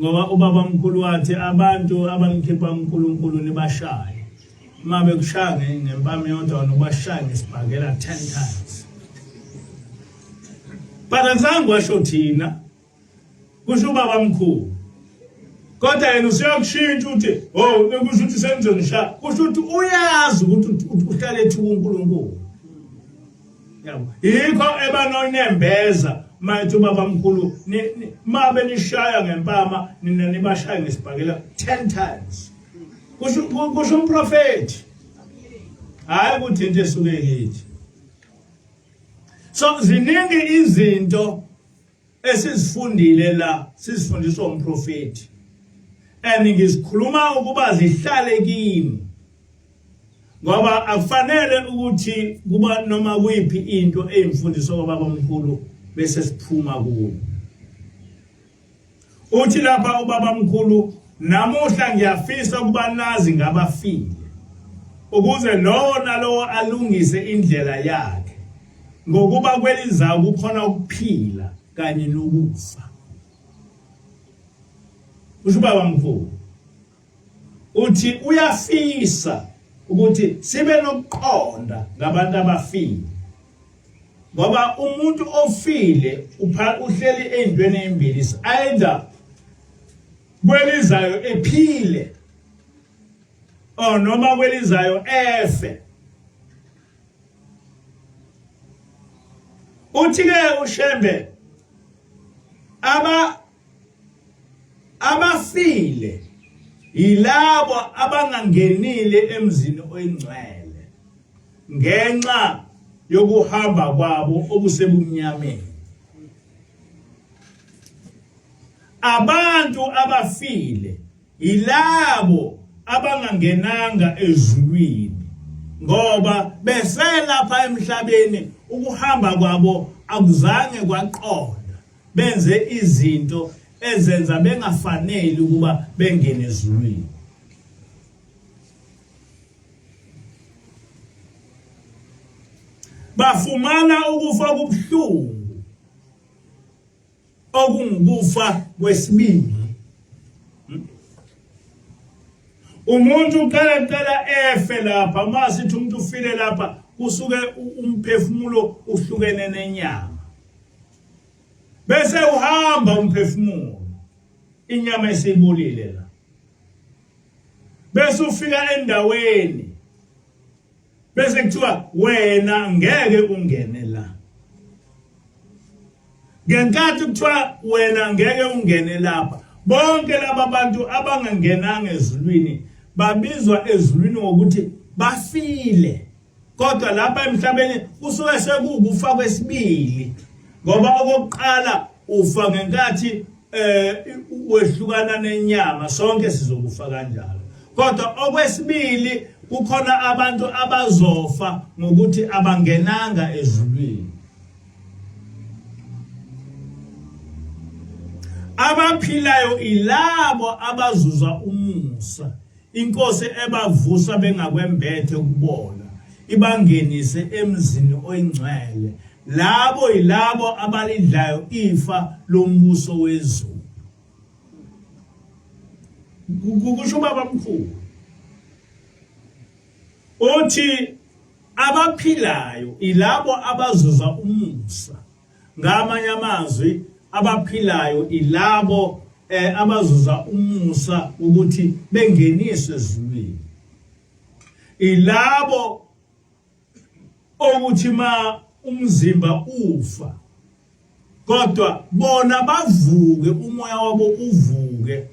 ngoba ubaba mkhulu wathi abantu abanikhipha uNkulunkulu nibashaye, uma bekushaya ngempama yodwa nobashaya ngesibhakela 10 times. But azange washo thina, kusho ubaba mkhulu. Kodwa yena useyakushintsha uthi, oh, kusho ukuthi senizonishaya, kusho ukuthi uyazi ukuthi uhlale ethuka uNkulunkulu, yabo. Yikho ebanonembeza mayethi ubaba mkhulu ma benishaya ngempama nina nibashaya ngesibhakela 10 times, kusho umprofeti, hayi ukuthi into esuke kithi. So ziningi izinto esizifundile la, sizifundiswa umprofeti, and ngizikhuluma ukuba zihlale kimi ngoba akufanele ukuthi kuba noma kuyiphi into eyimfundiso kababa mkhulu bese siphuma kuyo. Uthi lapha ubaba mkhulu, namuhla ngiyafisa ukuba nazi ngabafile ukuze lowo nalowo alungise indlela yakhe, ngokuba kwelizayo kukhona ukuphila kanye nokufa. Usho ubaba mkhulu uthi uyafisa ukuthi sibe nokuqonda ngabantu abafile, ngoba umuntu ofile uhleli ey'ntweni ey'mbili, either kwelizayo ephile or noma kwelizayo efe. Uthi ke uShembe abafile yilabo abangangenile emzini oyingcwele ngenxa yokuhamba kwabo okusebumnyameni. Abantu abafile yilabo abangangenanga ezulwini ngoba beselapha emhlabeni ukuhamba kwabo akuzange kwaqonda, benze izinto ezenza bengafaneli ukuba bengene ezulwini. Bafumana ukufa kubuhlungu okungukufa kwesibili. Umuntu uqala qala efe lapha, uma sithi umuntu ufile lapha kusuke umphefumulo uhlukene nenyama, bese uhamba umphefumulo, inyama esibulile la, bese ufika endaweni bese kuthiwa wena ngeke ungene la. Ngenkathi kuthiwa wena ngeke ungene lapha, bonke laba bantu abangangenanga ezulwini babizwa ezulwini ngokuthi bafile, kodwa lapha emhlabeni kusuke sekuwukufa kwesibili, ngoba okokuqala ufa ngenkathi wehlukana nenyama, sonke sizokufa kanjalo. Kodwa okwesibili kukhona abantu abazofa ngokuthi abangenanga ezulwini. Abaphilayo ilabo abazuza umusa inkosi ebavusa bengakwembethe ukubona, ibangenise emzini oyingcwele. Labo yilabo abalidlayo ifa lombuso wezulu, kusho ubaba mkhulu. Uthi abaphilayo ilabo abazuza umusa. Ngamanye amazwi, abaphilayo ilabo abazuza umusa ukuthi bengeniswe ezulwini, ilabo okuthi ma umzimba ufa Kodwa bona bavuke, umoya wabo uvuke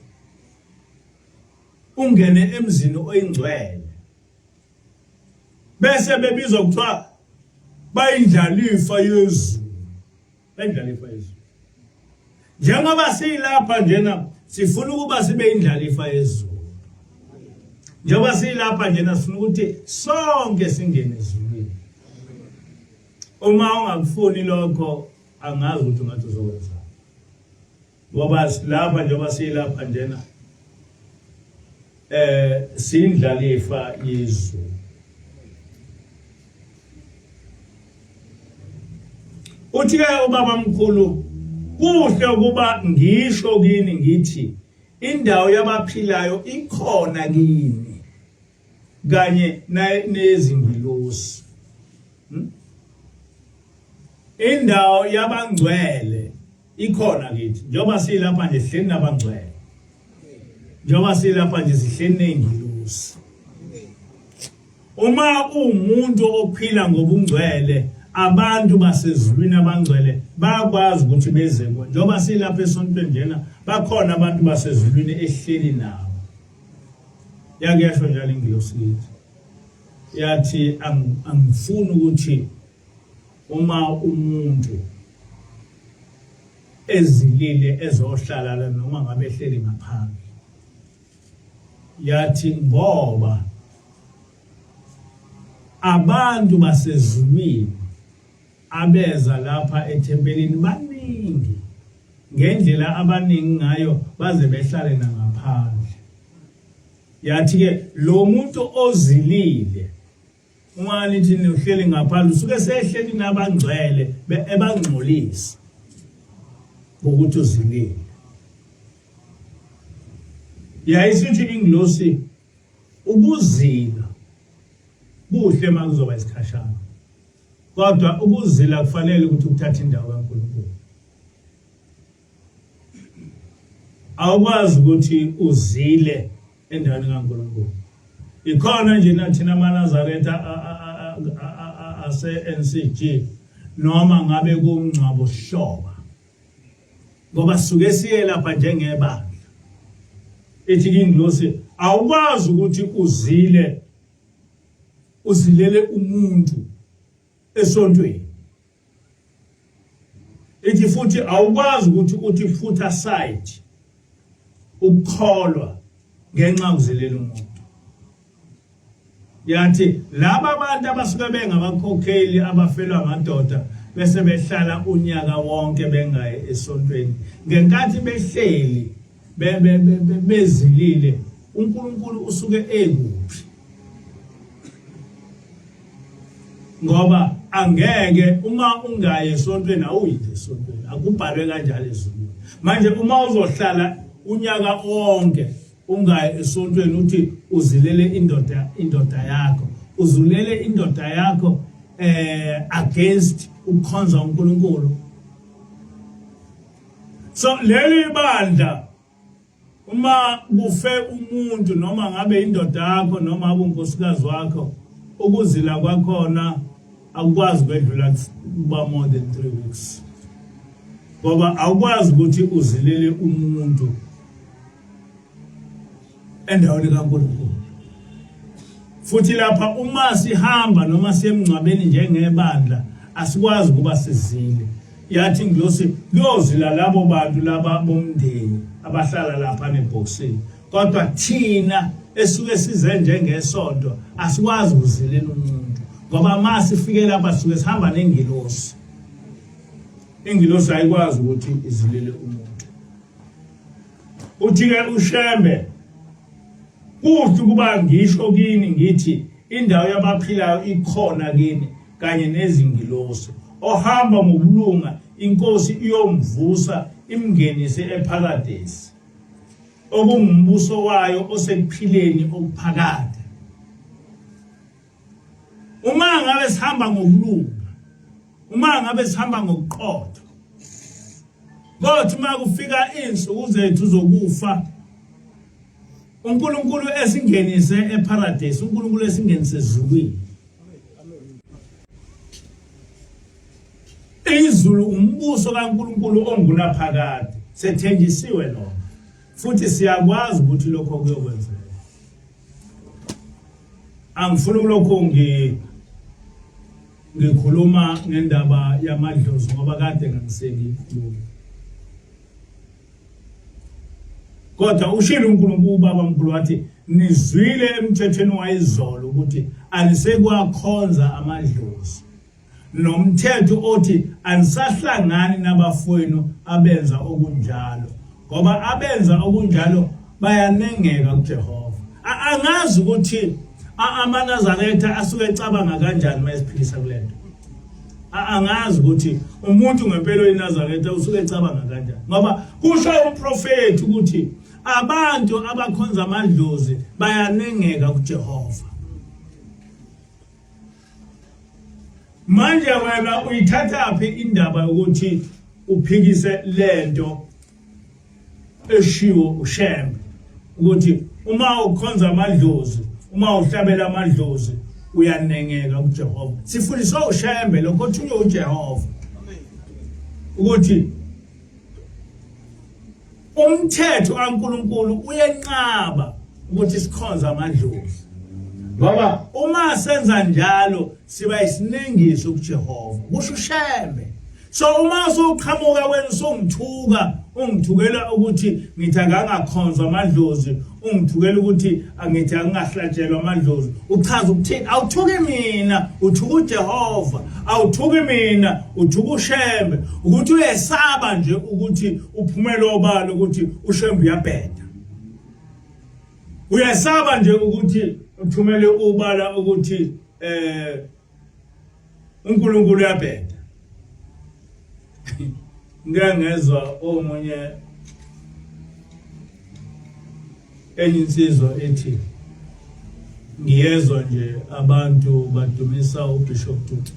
ungene emzini oyingcwele, bese bebizwa kuthiwa bayindlalifa yezulu, bayindlalifa yezulu. Njengoba siyilapha njena sifuna ukuba sibe indlalifa yezulu. Njengoba siyilapha njena sifuna ukuthi sonke singene ezulwini. Uma ungakufuni lokho angazi ukuthi ungathi uzokwenzani. Ngoba lapha njengoba siyilapha njena sindlalifa yezulu. Uthi ke ubaba mkhulu, kuhle ukuba ngisho kini ngithi indawo yabaphilayo ikhona kini kanye nezingilosi. Indawo yabangcwele ikhona kithi. Njengoba silapha nje sihleli nabangcwele, njengoba silapha nje sihleli nezingilosi. Uma uwumuntu ophila ngobungcwele, abantu basezulwini abangcwele bayakwazi ukuthi beze kuwe. Njengoba silapha esontweni njena, bakhona abantu basezulwini ehleli nabo. Yake yasho njalo ingilosi kithi, yathi angifuni ukuthi uma umuntu ezilile ezohlala la noma ngabe ehleli ngaphandle, yathi ngoba abantu basezulwini abeza lapha ethempelini baningi ngendlela abaningi ngayo baze behlale nangaphandle. Yathi ke lo muntu ozilile, uma nithi nihleli ngaphandle, usuke sehleli nabangcwele ebangcolisa ngokuthi uzilile. Yayisithi ingilosi ukuzila kuhle uma kuzoba isikhashana, kodwa ukuzila kufanele ukuthi kuthathe indawo kaNkulunkulu. Awukwazi ukuthi uzile endaweni kaNkulunkulu. Ikhona nje nathina amaNazaretha ase-NCG noma ngabe kumngcwabo hloba, ngoba sisuke siye lapha njengebandla. Ithi ingilosi awukwazi ukuthi uzile, uzilele umuntu esontweni. Ithi futhi awukwazi ukuthi uthi put aside ukukholwa ngenxa yokuzilela umuntu. Yathi laba bantu abasuke bengabakhokheli abafelwa amadoda bese behlala unyaka wonke bengayi esontweni, ngenkathi behleli bezilile, uNkulunkulu usuke ekuphi? Ngoba angeke uma ungayi esontweni awuyi esontweni, akubhalwe kanjalo ezulwini. Manje uma uzohlala unyaka wonke ungayi esontweni uthi uzilele indoda yakho, uzulele indoda yakho against ukukhonza uNkulunkulu. So leli bandla uma kufe umuntu, noma ngabe indoda yakho noma abe unkosikazi wakho, ukuzila kwakhona akukwazi kwedlula kuba more than 3 weeks, ngoba awukwazi ukuthi uzilele umuntu endaweni kaNkulunkulu. Futhi lapha uma sihamba noma siye emngcwabeni njengebandla asikwazi ukuba sizile. Yathi ingilosi kuyozila labo bantu laba bomndeni abahlala lapha nebhokisini, kodwa thina esuke size njengesonto asikwazi ukuzilela umuntu, ngoba uma sifike lapha sisuke sihamba nengilosi. Ingilosi ayikwazi ukuthi izilele umuntu. Uthi-ke uShembe, kuhle ukuba ngisho kini ngithi indawo yabaphilayo ikhona kini kanye nezingilosi. Ohamba ngokulunga inkosi iyomvusa imngenise ePharadesi, okungumbuso wayo osekuphileni okuphakade. Uma ngabe sihamba ngokulunga, uma ngabe sihamba ngokuqotho, kodwa uma kufika insuku zethu zokufa, uNkulunkulu esingenise eParadise, uNkulunkulu esingenise ezulwini. Izulu umbuso kaNkulunkulu ongunaphakade. Sethenjisiwe lona. Futhi siyakwazi ukuthi lokho kuyokwenzeka. Angifuni kulokho ngi ngikhuluma ngendaba yamadlozi ngoba kade ngangisengikhuluma. Kodwa ushilo uNkulunkulu ubaba mkhulu wathi nizwile emthethweni wayizolo ukuthi anisekwakhonza amadlozi nomthetho othi anisahlangani nabafowenu abenza okunjalo ngoba abenza okunjalo bayanengeka kuJehova. Angazi ukuthi amaNazaretha asuke ecabanga kanjani uma esiphilisa kulento. Angazi ukuthi umuntu ngempela oyiNazaretha usuke ecabanga kanjani ngoba kusho umprofethi ukuthi abantu abakhonza amadlozi bayanengeka kuJehova. Manje wena uyithathaphi indaba yokuthi uphikise lento eshiwo uShembe ukuthi uma ukhonza amadlozi uma uhlabela amadlozi uyanengeka kuJehova sifundiswa uShembe lokho othunywe uJehova ukuthi umthetho kaNkuluNkulu uyenqaba ukuthi sikhonze amadlozi ngoba uma senza njalo siba isinengiso kuJehova kusho uShembe so uma usuqhamuka wena usungithuka ungithukela ukuthi ngithi akangakhonzwa amadlozi ungithukela ukuthi angithi angingahlatshelwa amadlozi uchaza ukuthini awuthuki mina uthuka uJehova awuthuki mina uthuka uShembe ukuthi uyesaba nje ukuthi uphumele obala ukuthi uShembe uyabheda uyesaba nje ukuthi uthumele ubala ukuthi eh uNkulunkulu uyabheda ngike ngezwa omunye enye insizwa ethi ngiyezwa nje abantu badumisa uBishop Tutu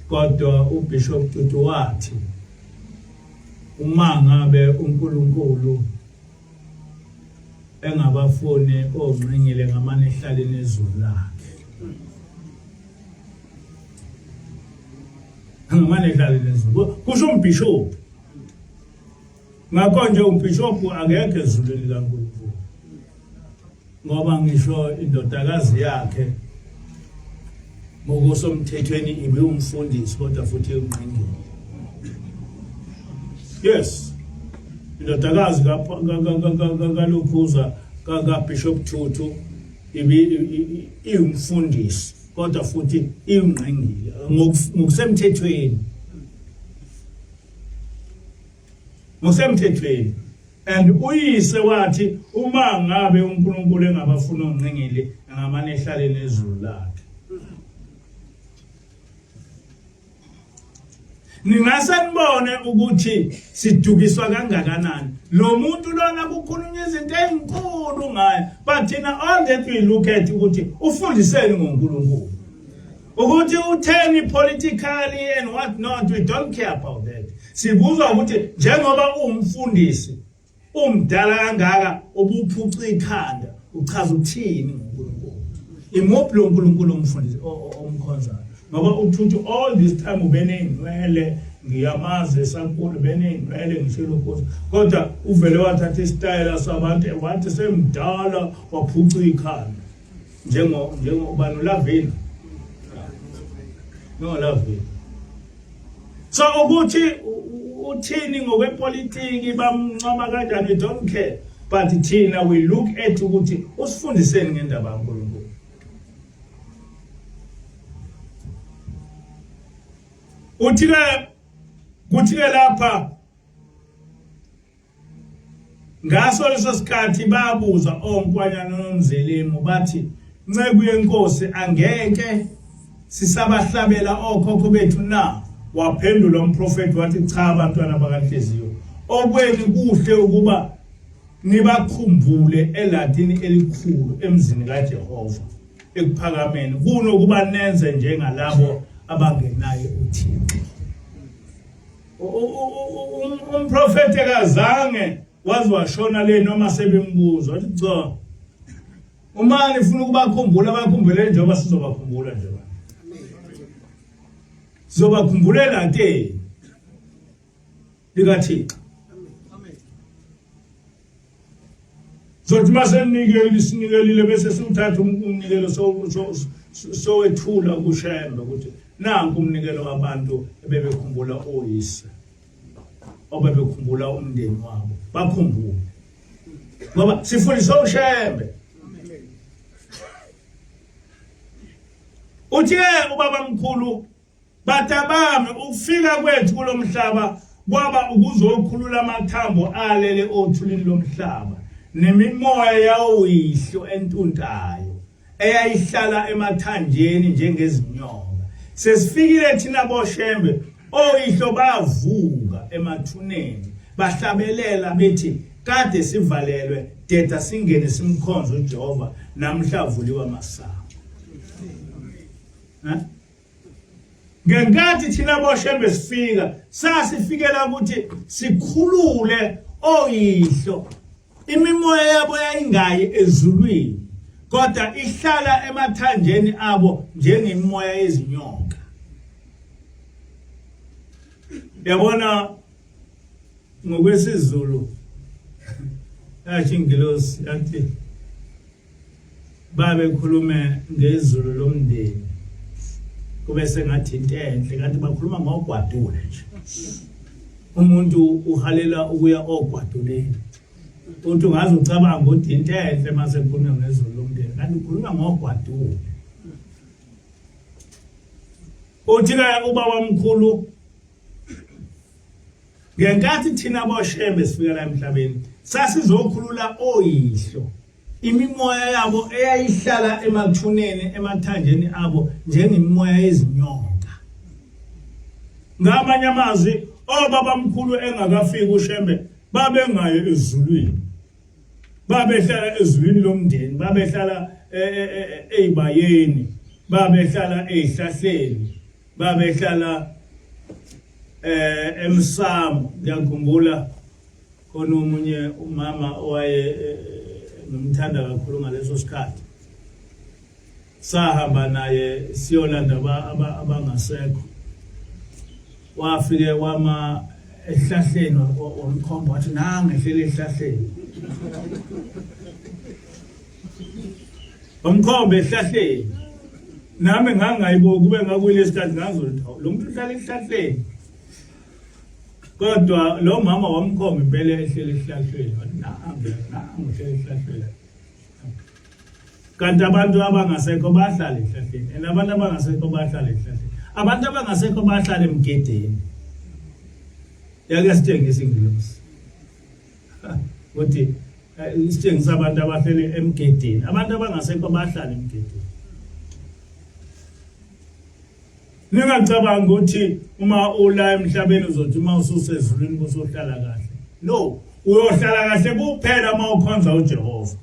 kodwa uBishop Tutu wathi uma ngabe uNkulunkulu engabafuni ongqingile ngamane ehlale nezulu lakhe ngamane ehlale nezulu kusho umbhishobhi ngakho nje umbhishobhi akekho ezulwini likaNkulunkulu ngoba ngisho indodakazi yakhe ngokusomthethweni ibe umfundisi kodwa futhi unqingile yes indodakazi kalukhuza kaBishop Tutu ibi iwumfundisi kodwa futhi iwungqingile ngokusemthethweni ngokusemthethweni and uyise wathi uma ngabe uNkulunkulu engabafuna ongqingili angamane ehlale nezulu lakhe ningase nibone ukuthi sidukiswa kangakanani lo muntu lona kukhulunywa izinto ezinkulu ngaye but thina all that we look at ukuthi ufundiseni ngoNkulunkulu ukuthi utheni politically and what not we don't care about that sibuza ukuthi njengoba uwumfundisi umdala kangaka ubuphuca ikhanda uchaza ukuthini ngoNkulunkulu imuphi lo nkulunkulu omfundisi omkhonzayo ngoba uthuthu all this time ubeney'nwele ngiyamazi esankulu beney'nwele ngisho lokhozi kodwa uvele wathatha isitayela sabantu wathi semdala waphuca ikhanda njengo njengobani ulavina no lavina so ukuthi uthini ngokwepolitiki bamncoma kanjani we don't care but thina we look at ukuthi usifundiseni ngendaba kaNkulunkulu uthi ke kuthi ke lapha Ngaso leso sikhathi babuza onkwanyana noMzelimu bathi nceku yenkosi angeke sisabahlabela okhokho bethu na waphendula umprofeti wathi cha bantwana bakanhliziyo okwenu kuhle ukuba nibakhumbule elatini elikhulu emzini kaJehova ekuphakameni kunokuba nenze njengalabo abangenaye uThixo Umprofeti akazange waze washona le noma sebembuza wathi cha uma nifuna ukubakhumbula bakhumbule njengoba sizobakhumbula nje manje. Sizobakhumbulela ke likaThixo. Zothi maseninikele isinikelile bese siwuthatha umnikelo sowethula kuShembe ukuthi nanku umnikelo wabantu ebebekhumbula oyise obebekhumbula umndeni wabo bakhumbule ngoba sifundiswa uShembe. Uthi ke ubaba mkhulu Batabami ukufika kwethu kulomhlaba kwaba ukuzokhulula amathambo alele othulini lomhlaba nemimoya yawoyihlo entuntayo eyayihlala emathanjeni njengezinyoka. Sesifikile thina boShembe oyihlo bavuka emathuneni bahlabelela bethi kade sivalelwe deda singene simkhonze uJehova namhla vuliwa amasango. Ngenkathi thina boShembe sifika, sasifikela ukuthi sikhulule oyihlo. Imimoya yabo yayingayi ezulwini, kodwa ihlala emathanjeni abo njengemimoya yezinyoka. Yabona ngokwesiZulu yasho ingilosi yathi Babekhulume ngezulu lomndeni kube sengathi into enhle kanti bakhuluma ngogwadule nje. Umuntu uhalela ukuya ogwaduleni. Uthi ungaze ucabanga ukuthi into enhle mase kukhulunywa ngezulu lomndeni kanti ukhuluma ngogwadule. Uthi-ke ubaba mkhulu ngenkathi thina boShembe sifika la emhlabeni sasizokhulula oyihlo imimoya yabo eyayihlala emathuneni emathanjeni abo njengemimoya yezinyoka. Ngamanye amazwi obaba mkhulu engakafiki uShembe babengayo ezulwini, babehlala ezulwini lomndeni, babehlala ezibayeni, babehlala ezihlahleni, babehlala emsamo. Ngiyakhumbula khona omunye umama owaye ngimthanda kakhulu ngaleso sikhathi, sahamba naye siyolanda abangasekho. Wafike wama ehlahleni wamkhomba wathi nange ehlele ehlahleni, wamkhomba ehlahleni. Nami ngangayibuki kube ngakuyile sikhathi ngazothi lo muntu uhlala ehlahleni, kodwa lo mama wamkhomba impela ehlele esihlahleni, wathi nangu nangu uhlele esihlahleni. Kanti abantu abangasekho bahlala ehlahleni, and abantu abangasekho bahlala ehlahleni, abantu abangasekho bahlala emgedeni. Yake sithengisa ingilosi ukuthi isithengisa abantu abahlele emgedeni, abantu abangasekho bahlala emgedeni. Ningacabangi ukuthi uma ula emhlabeni uzothi uma ususezulwini kusohlala kahle. No, uyohlala kahle kuphela uma ukhonza uJehova.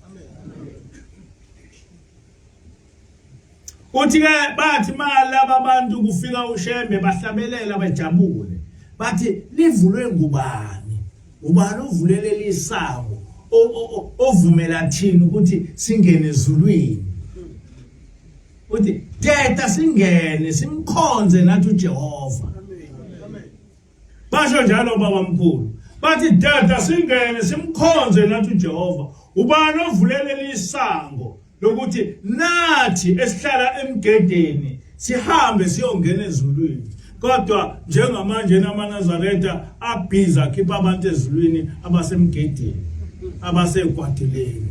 Uthi ke bathi malaba abantu kufika uShembe bahlabelela bajabule. Bathi livulwe ngubani? Ubani ovulele lisango? Ovumela thina ukuthi singene ezulwini? Uthi teta singene simkhonze nathi uJehova. Basho njalo baba mkhulu. Bathi teta singene simkhonze nathi uJehova. Ubani ovulele isango lokuthi nathi esihlala emgedeni sihambe siyongena ezulwini? Kodwa njengamanje namaNazaretha abhiza akhipha abantu ezulwini abasemgedeni abasegwadileni.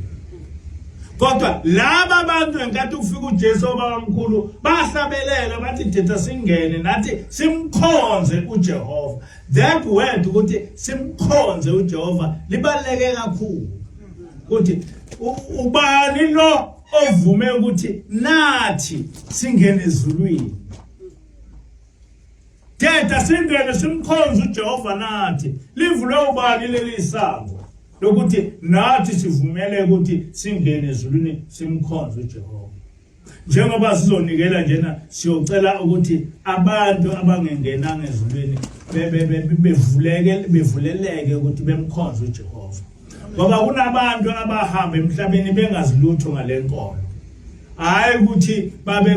Kodwa laba abantu ngenkathi kufika uJesu obabamkhulu bahlabelela bathi thetha singene nathi simkhonze uJehova. That word ukuthi simkhonze uJehova libaluleke kakhulu. Ukuthi ubani lo ovume ukuthi nathi singene ezulwini? Thetha singene simkhonze uJehova nathi. Livulwe ubani leli sango lokuthi nathi sivumele ukuthi singene ezulwini simkhonze uJehova? Njengoba sizonikela njena siyocela ukuthi abantu abangengenanga ezulwini bevuleke bevuleleke ukuthi bemkhonze uJehova. Ngoba kunabantu abahamba emhlabeni bengazi lutho ngalenkolo. Hayi ukuthi babe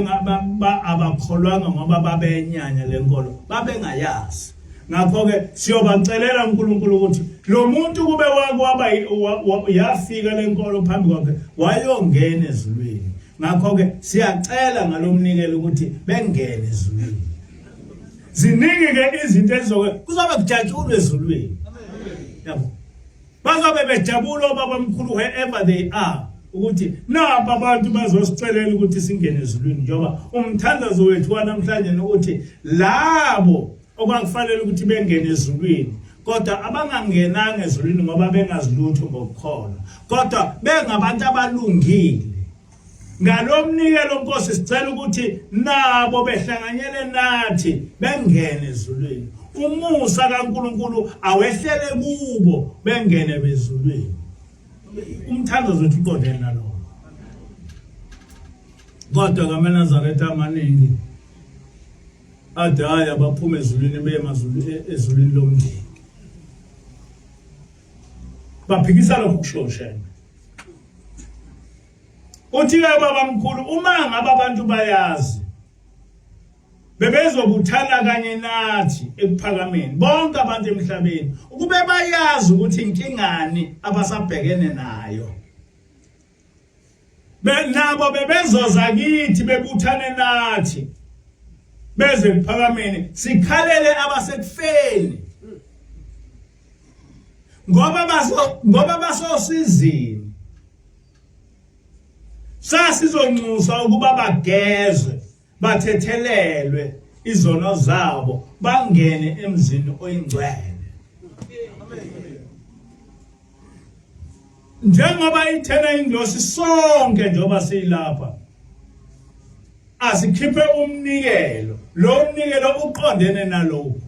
abakholwanga ngoba babenyanya lenkolo, babengayazi. Ngakho-ke siyobacelela uNkulunkulu ukuthi lo muntu kube wakwaba yafika lenkolo phambi kwakhe wayongena ezulwini. Ngakho-ke siyacela ngalomnikelo ukuthi bengene ezulwini. Ziningi-ke izinto ezizoke kuzobe kujatshulwe ezulwini. Yabo. Bazobe bejabula obabamkhulu wherever they are ukuthi napa abantu bazosicelela ukuthi singene ezulwini njengoba umthandazo wethu wanamhlanje ukuthi labo okwakufanele ukuthi bengene ezulwini kodwa abangangenanga ezulwini ngoba bengazilutho ngokukholwa kodwa bengabantu abalungile ngalomnikelo Nkosi sicela ukuthi nabo behlanganyele nathi bengene ezulwini umusa kaNkuluNkulu awehlele kubo bengene bezulwini umthandazo wethu uqondene nalokho kodwa kaManazaretha amaningi athi hhayi abaphume ezulwini beye ezulwini lomndeni baphikisa lokhu kusho uShembe uthi-ke babamkhulu uma ngabe abantu bayazi bebezobuthana kanye nathi ekuphakameni bonke abantu emhlabeni ukube bayazi ukuthi inkingani abasabhekene nayo nabo bebezoza kithi bebuthane nathi beze ekuphakameni sikhalele abasekufeni ngoba baso ngoba basosizini sasizonxusa ukuba bagezwe bathethelelwe izono zabo bangene emzini oyingcwele njengoba ithena ingilosi sonke njengoba siyilapha asikhiphe umnikelo lo mnikelo uqondene nalokhu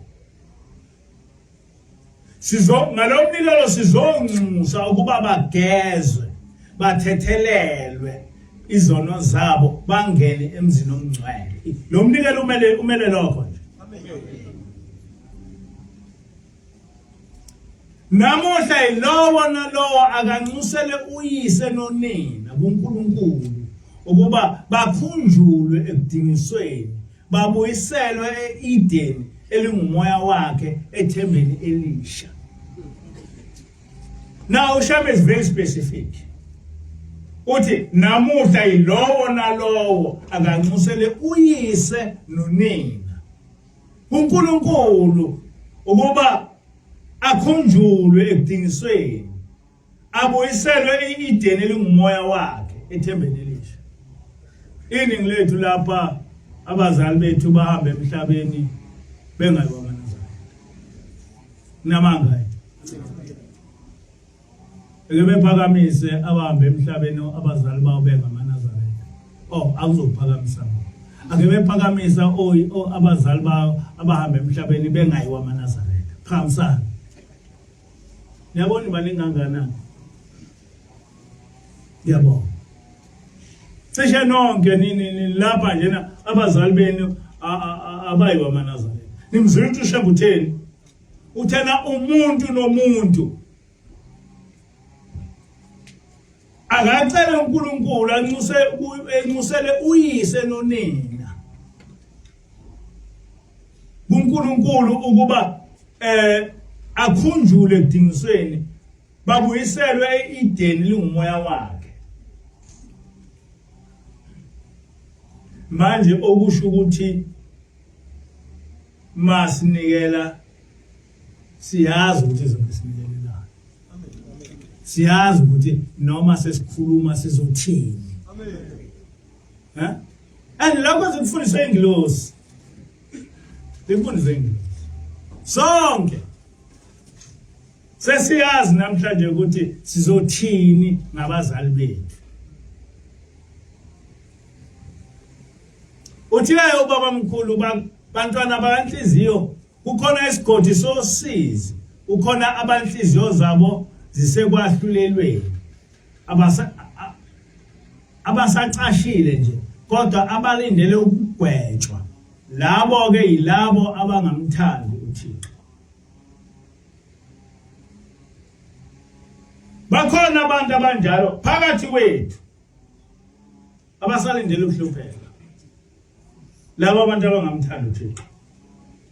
sizo ngalomnikelo sizonxusa ukuba bagezwe bathethelelwe izono zabo bangene emzini omngcwele lo mnikelo umele umele lokho nje Namuhla yilowo nalowo akanxusele uyise nonina kuNkulunkulu ukuba bakhunjulwe ekudingisweni babuyiselwe e-Edeni elingumoya wakhe ethembeni elisha. Now uShembe is very specific. Uthi namuhla yilowo nalowo akanxusele uyise nonina kuNkulunkulu ukuba akhunjulwe ekudingisweni abuyiselwe e-Edeni elingumoya wakhe ethembeni elisha. Iningi lethu lapha abazali bethu bahamba emhlabeni bengayiwa amaNazaretha. Namanga Eke bephakamise abahambe emhlabeni abazali babo bengamaNazaretha. Oh akuzophakamisa bona. Ake bephakamisa oh abazali babo abahambe emhlabeni bengayiwa amaNazaretha. Phakamisani. Niyabona baningi kangakanani? Ngiyabonga. Cishe nonke nini lapha njena abazali benu abayiwa amaNazaretha. Nimzwile ukuthi uShembe utheni? Uthena umuntu nomuntu akacele uNkulunkulu anxuse enxusele uyise nonina kuNkulunkulu ukuba eh akhunjule ekudingisweni babuyiselwe eEden lingumoya wakhe manje okusho ukuthi masinikela siyazi ukuthi izobe sinikelelana siyazi ukuthi noma sesikhuluma sizothini amen eh and lokho zikufundiswe ingilosi zikufundiswe ingilosi sonke sesiyazi namhlanje ukuthi sizothini ngabazali bethu Uthileyo ubaba mkhulu bantwana bakanhliziyo kukhona isigodi sosizi kukhona abanhliziyo zabo zisekwahlulelweni abasa abasacashile nje kodwa abalindele ukugwetshwa labo ke yilabo abangamthandi uThixo bakhona abantu abanjalo phakathi kwethu. Abasalindele ukuhlupheka. Laba abantu abangamthandi uThixo.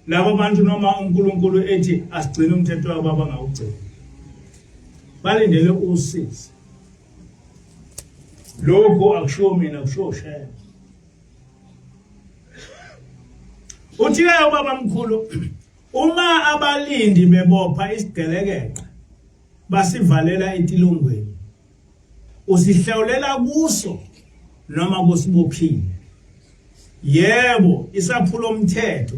Laba bantu noma uNkulunkulu ethi asigcine umthetho wabo abangawugcini. Balindele usizi. Lokhu akushiwo mina kushiwo Shembe. Uthi-ke ubaba mkhulu uma abalindi bebopha isigelekeqe basivalela etilongweni usihlawulela kuso noma kusibophile yebo isaphulo umthetho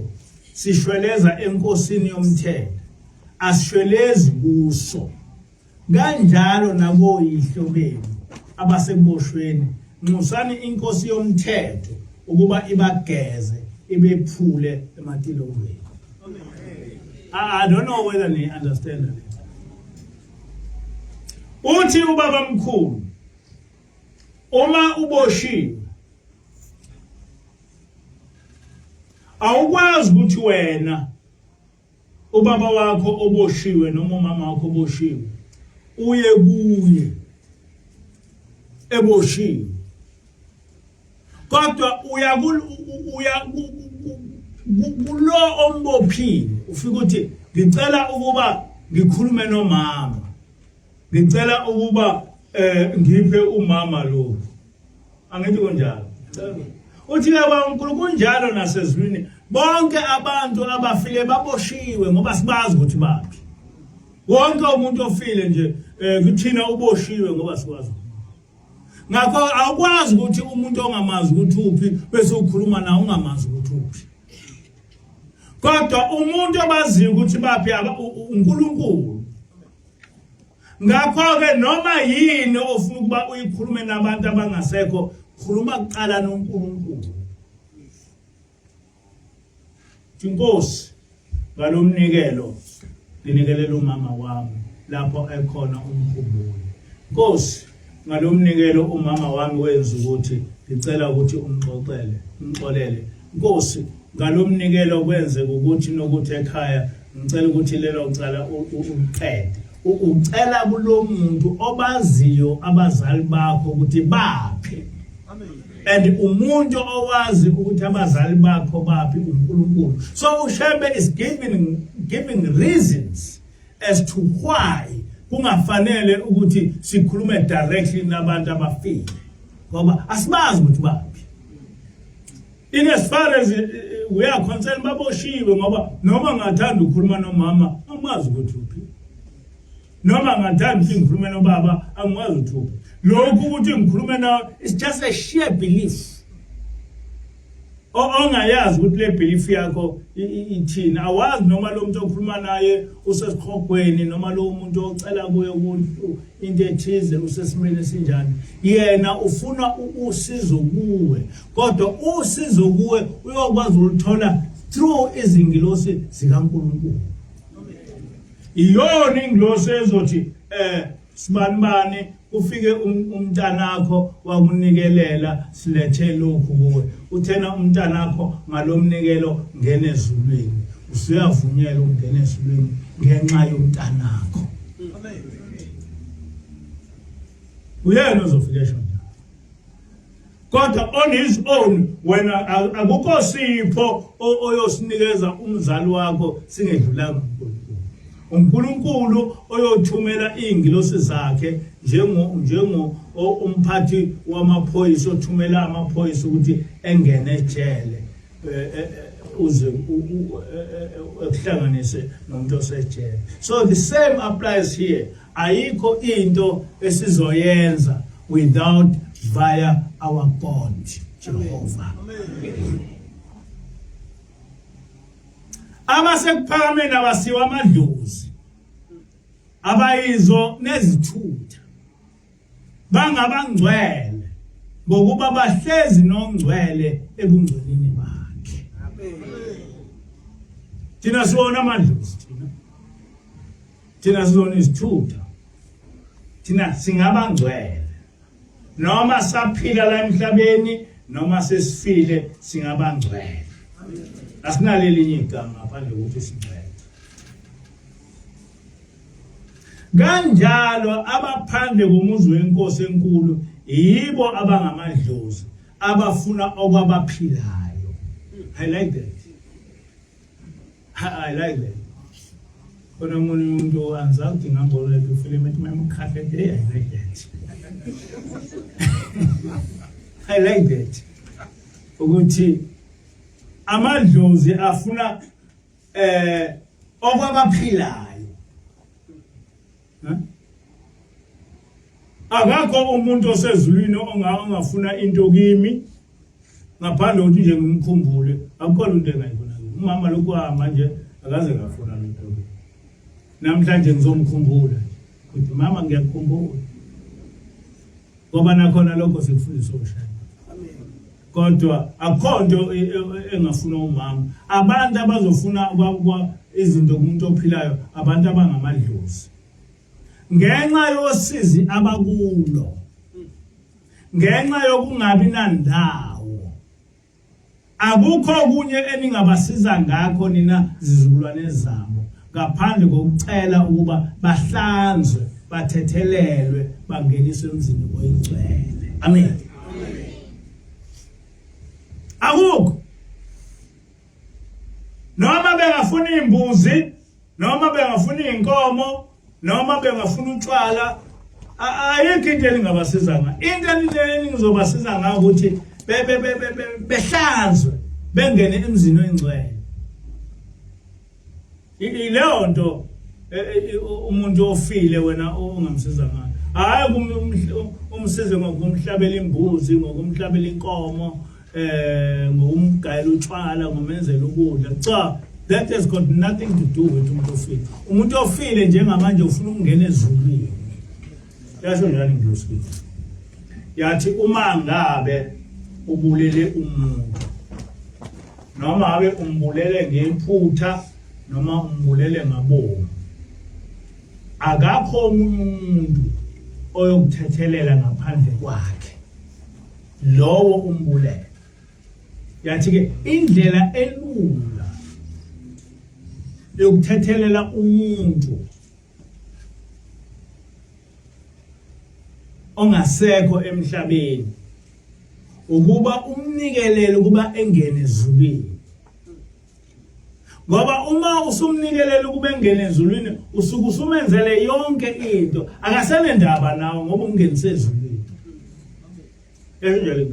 sishweleza enkosini yomthetho asishwelezi kuso Kanjalo nakoyihlo benu abasekuboshweni, nxusani inkosi yomthetho ukuba ibageze ibephule ematilongweni. I don't know whether ni understand that. Uthi ubaba mkhulu uma uboshiwe awukwazi ukuthi wena ubaba wakho oboshiwe noma umama wakho oboshiwe uye kuye eboshiwe kodwa uya uya kulo ombophile ufika uthi ngicela ukuba ngikhulume nomama ngicela ukuba eh ngiphe umama lokhu angithi kunjalo uthi ke uNkulunkulu kunjalo nasezulwini bonke abantu abafile baboshiwe ngoba sibazi ukuthi baphi wonke umuntu ofile nje eh kuthina uboshiwe ngoba sikwazi ngakho awukwazi ukuthi umuntu ongamazi ukuthi uphi bese ukhuluma naye ungamazi ukuthi uphi kodwa umuntu obaziyo ukuthi baphi uNkulunkulu Ngakho-ke noma yini ofuna ukuba uyikhulume nabantu abangasekho, khuluma kuqala noNkulunkulu. Inkosi ngalomnikelo nginikelela umama wami lapho ekhona umkhumbule. Nkosi ngalomnikelo umama wami wenza ukuthi ngicela ukuthi umxoxele, umxolele. Nkosi ngalomnikelo kwenzeka ukuthi nokuthi ekhaya ngicela ukuthi lelo cala uliqede ucela kulo muntu obaziyo abazali bakho ukuthi baphi and umuntu owazi ukuthi abazali bakho baphi uNkulunkulu so uShembe is giving reasons as to why kungafanele ukuthi sikhulume directly nabantu abafile ngoba asibazi ukuthi baphi In as far as eh, eh, we are concerned baboshiwe ngoba noma ngathanda ukukhuluma nomama angimazi ukuthi uphi noma ngathanda ukuthi ngikhulume nobaba angimazi ukuthi uphi lokhu ukuthi ngikhulume nawe it's just a sheer belief ongayazi ukuthi le belief yakho ithini awazi noma lo muntu okhuluma naye usesikhogweni noma lo muntu ocela kuye into ethize usesimeni esinjani yena ufuna usizo kuwe kodwa usizo kuwe uyokwazi uluthola through izingilosi zikaNkulunkulu iyona ingilosi ezothi eh sibanibani kufike um, umntanakho wakunikelela silethe lokhu kuwe uthena umntanakho ngalomnikelo ngene ezulwini usuyavunyelwa ukungena ezulwini ngenxa yomntanakho uyena ozofika esho njalo kodwa on his own wena akukho sipho oyosinikeza umzali wakho singedlulanga uNkulunkulu uNkulunkulu oyothumela izingilosi zakhe njengo njengo umphathi wamaphoyisa othumela amaphoyisa ukuthi engene ejele eh, eh, eh, uze ekuhlanganise nomuntu osejele so the same applies here ayikho into esizoyenza without via our God Jehovah abasekuphakameni abasiwa amadlozi abayizo nezithutha bangabangcwele ngokuba bahlezi nongcwele ebungcweleni bakhe thina siwona amadlozi thina thina sizona izithutha thina singabangcwele noma saphila la emhlabeni noma sesifile singabangcwele asinalelinye igama ngaphandle kokuthi singcwele Kanjalo abaphandle komuzi wenkosi enkulu yibo abangamadlozi abafuna okwabaphilayo. I like that, I like that. Khona omunye umuntu angizazi ukuthi ngambona lephi ifilimu ethi mamkhahle, hey, I like that, I like that, ukuthi amadlozi afuna okwabaphilayo. Akakho umuntu osezulwini ongafuna into kimi ngaphandle kokuthi nje ngimkhumbule. Akukho into engayibona umama lokhu wahamba nje, akaze ngafuna lutho. Namhlanje ngizomkhumbula ukuthi mama, ngiyakukhumbula, ngoba nakhona lokho sikufundisa oshaya, kodwa akukho nto engafuna umama. Abantu abazofuna izinto kumuntu ophilayo, abantu abangamadlozi, ngenxa yosizi abakulo, ngenxa yokungabi nandawo. Akukho okunye eningabasiza ngakho nina zizukulwane zabo ngaphandle kokucela ukuba bahlanzwe, bathethelelwe, bangeniswe emzini oyingcwele. Amen. Akukho, noma bengafuna imbuzi, noma bengafuna inkomo, noma bengafuna utshwala, ayikho into elingabasiza ngayo. Into eningizobasiza ngayo ukuthi behlanzwe, bengene emzini oyingcwele. Ileyo nto umuntu ofile wena ongamsiza ngayo, hayi umsize ngokumhlabela imbuzi, ngokumhlabela inkomo, ngokumgayela utshwala, ngomenzela ukudla. Cha, that has got nothing to do with umuntu ofile. Umuntu ofile njengamanje ufuna ukungena ezulwini. Yasho njalo ingilosi, yathi uma ngabe ubulele umuntu, noma abe umbulele ngephutha noma umbulele ngabomu, akakho omunye umuntu oyokuthethelela ngaphandle kwakhe lowo umbulele. Yathi ke indlela elula yokuthethelela umuntu ongasekho emhlabeni ukuba umnikelele ukuba engene ezulwini, ngoba uma usumnikelela ukuba engene ezulwini, usuke usumenzele yonke into, akasenendaba nawe ngoba umngenise ezulwini. Enjalo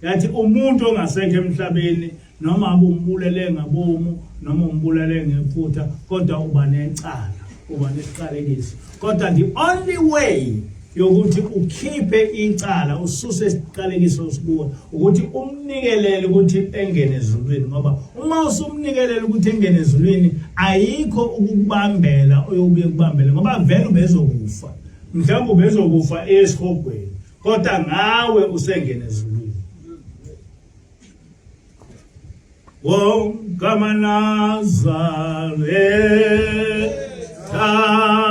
yathi umuntu ongasekho emhlabeni, noma umbulele ngabomu noma umbulele ngephutha, kodwa uba necala, uba nesiqalekiso. Kodwa the only way yokuthi ukhiphe icala, ususe isiqalekiso osikuwe, ukuthi umnikelele ukuthi engene ezulwini, ngoba uma usumnikelela ukuthi engene ezulwini, ayikho ukukubambela oyobuye kubambele, ngoba vele ubezokufa, mhlawumbe ubezokufa esihogweni, kodwa ngawe usengene ezulwini. Wonke amaNazaretha.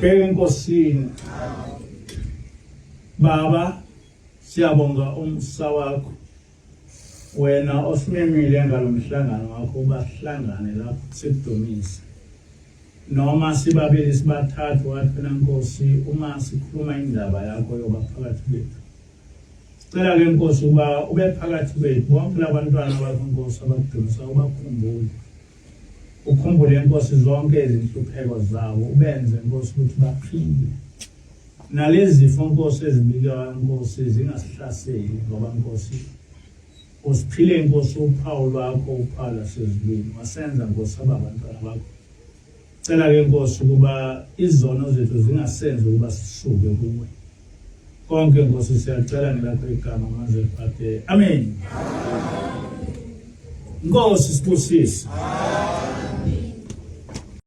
Asibheke eNkosini. Baba, siyabonga umsa wakho. Wena osimemile ngalomhlangano wakho ubahlangane lapho sikudumise. Noma sibabili sibathathu wathi wena Nkosi uma sikhuluma indaba yakho yoba phakathi kwethu. Sicela ke Nkosi ukuba ube phakathi kwethu bonke labantwana bakho Nkosi abakudumisa ubakhumbule. Ukhumbule Nkosi zonke izinhlupheko zabo ubenze Nkosi ukuthi baphile. Nalezi zifo Nkosi ezibikayo Nkosi zingasihlaseli ngoba Nkosi usiphile Nkosi uphawu lwakho uphawu lwasezulwini wasenza Nkosi ababantwana bakho. Cela ke Nkosi ukuba izono zethu zingasenzi ukuba sisuke kuwe. Konke Nkosi siyacela ngelakho igama maze liphathe. Amen. Nkosi sibusise.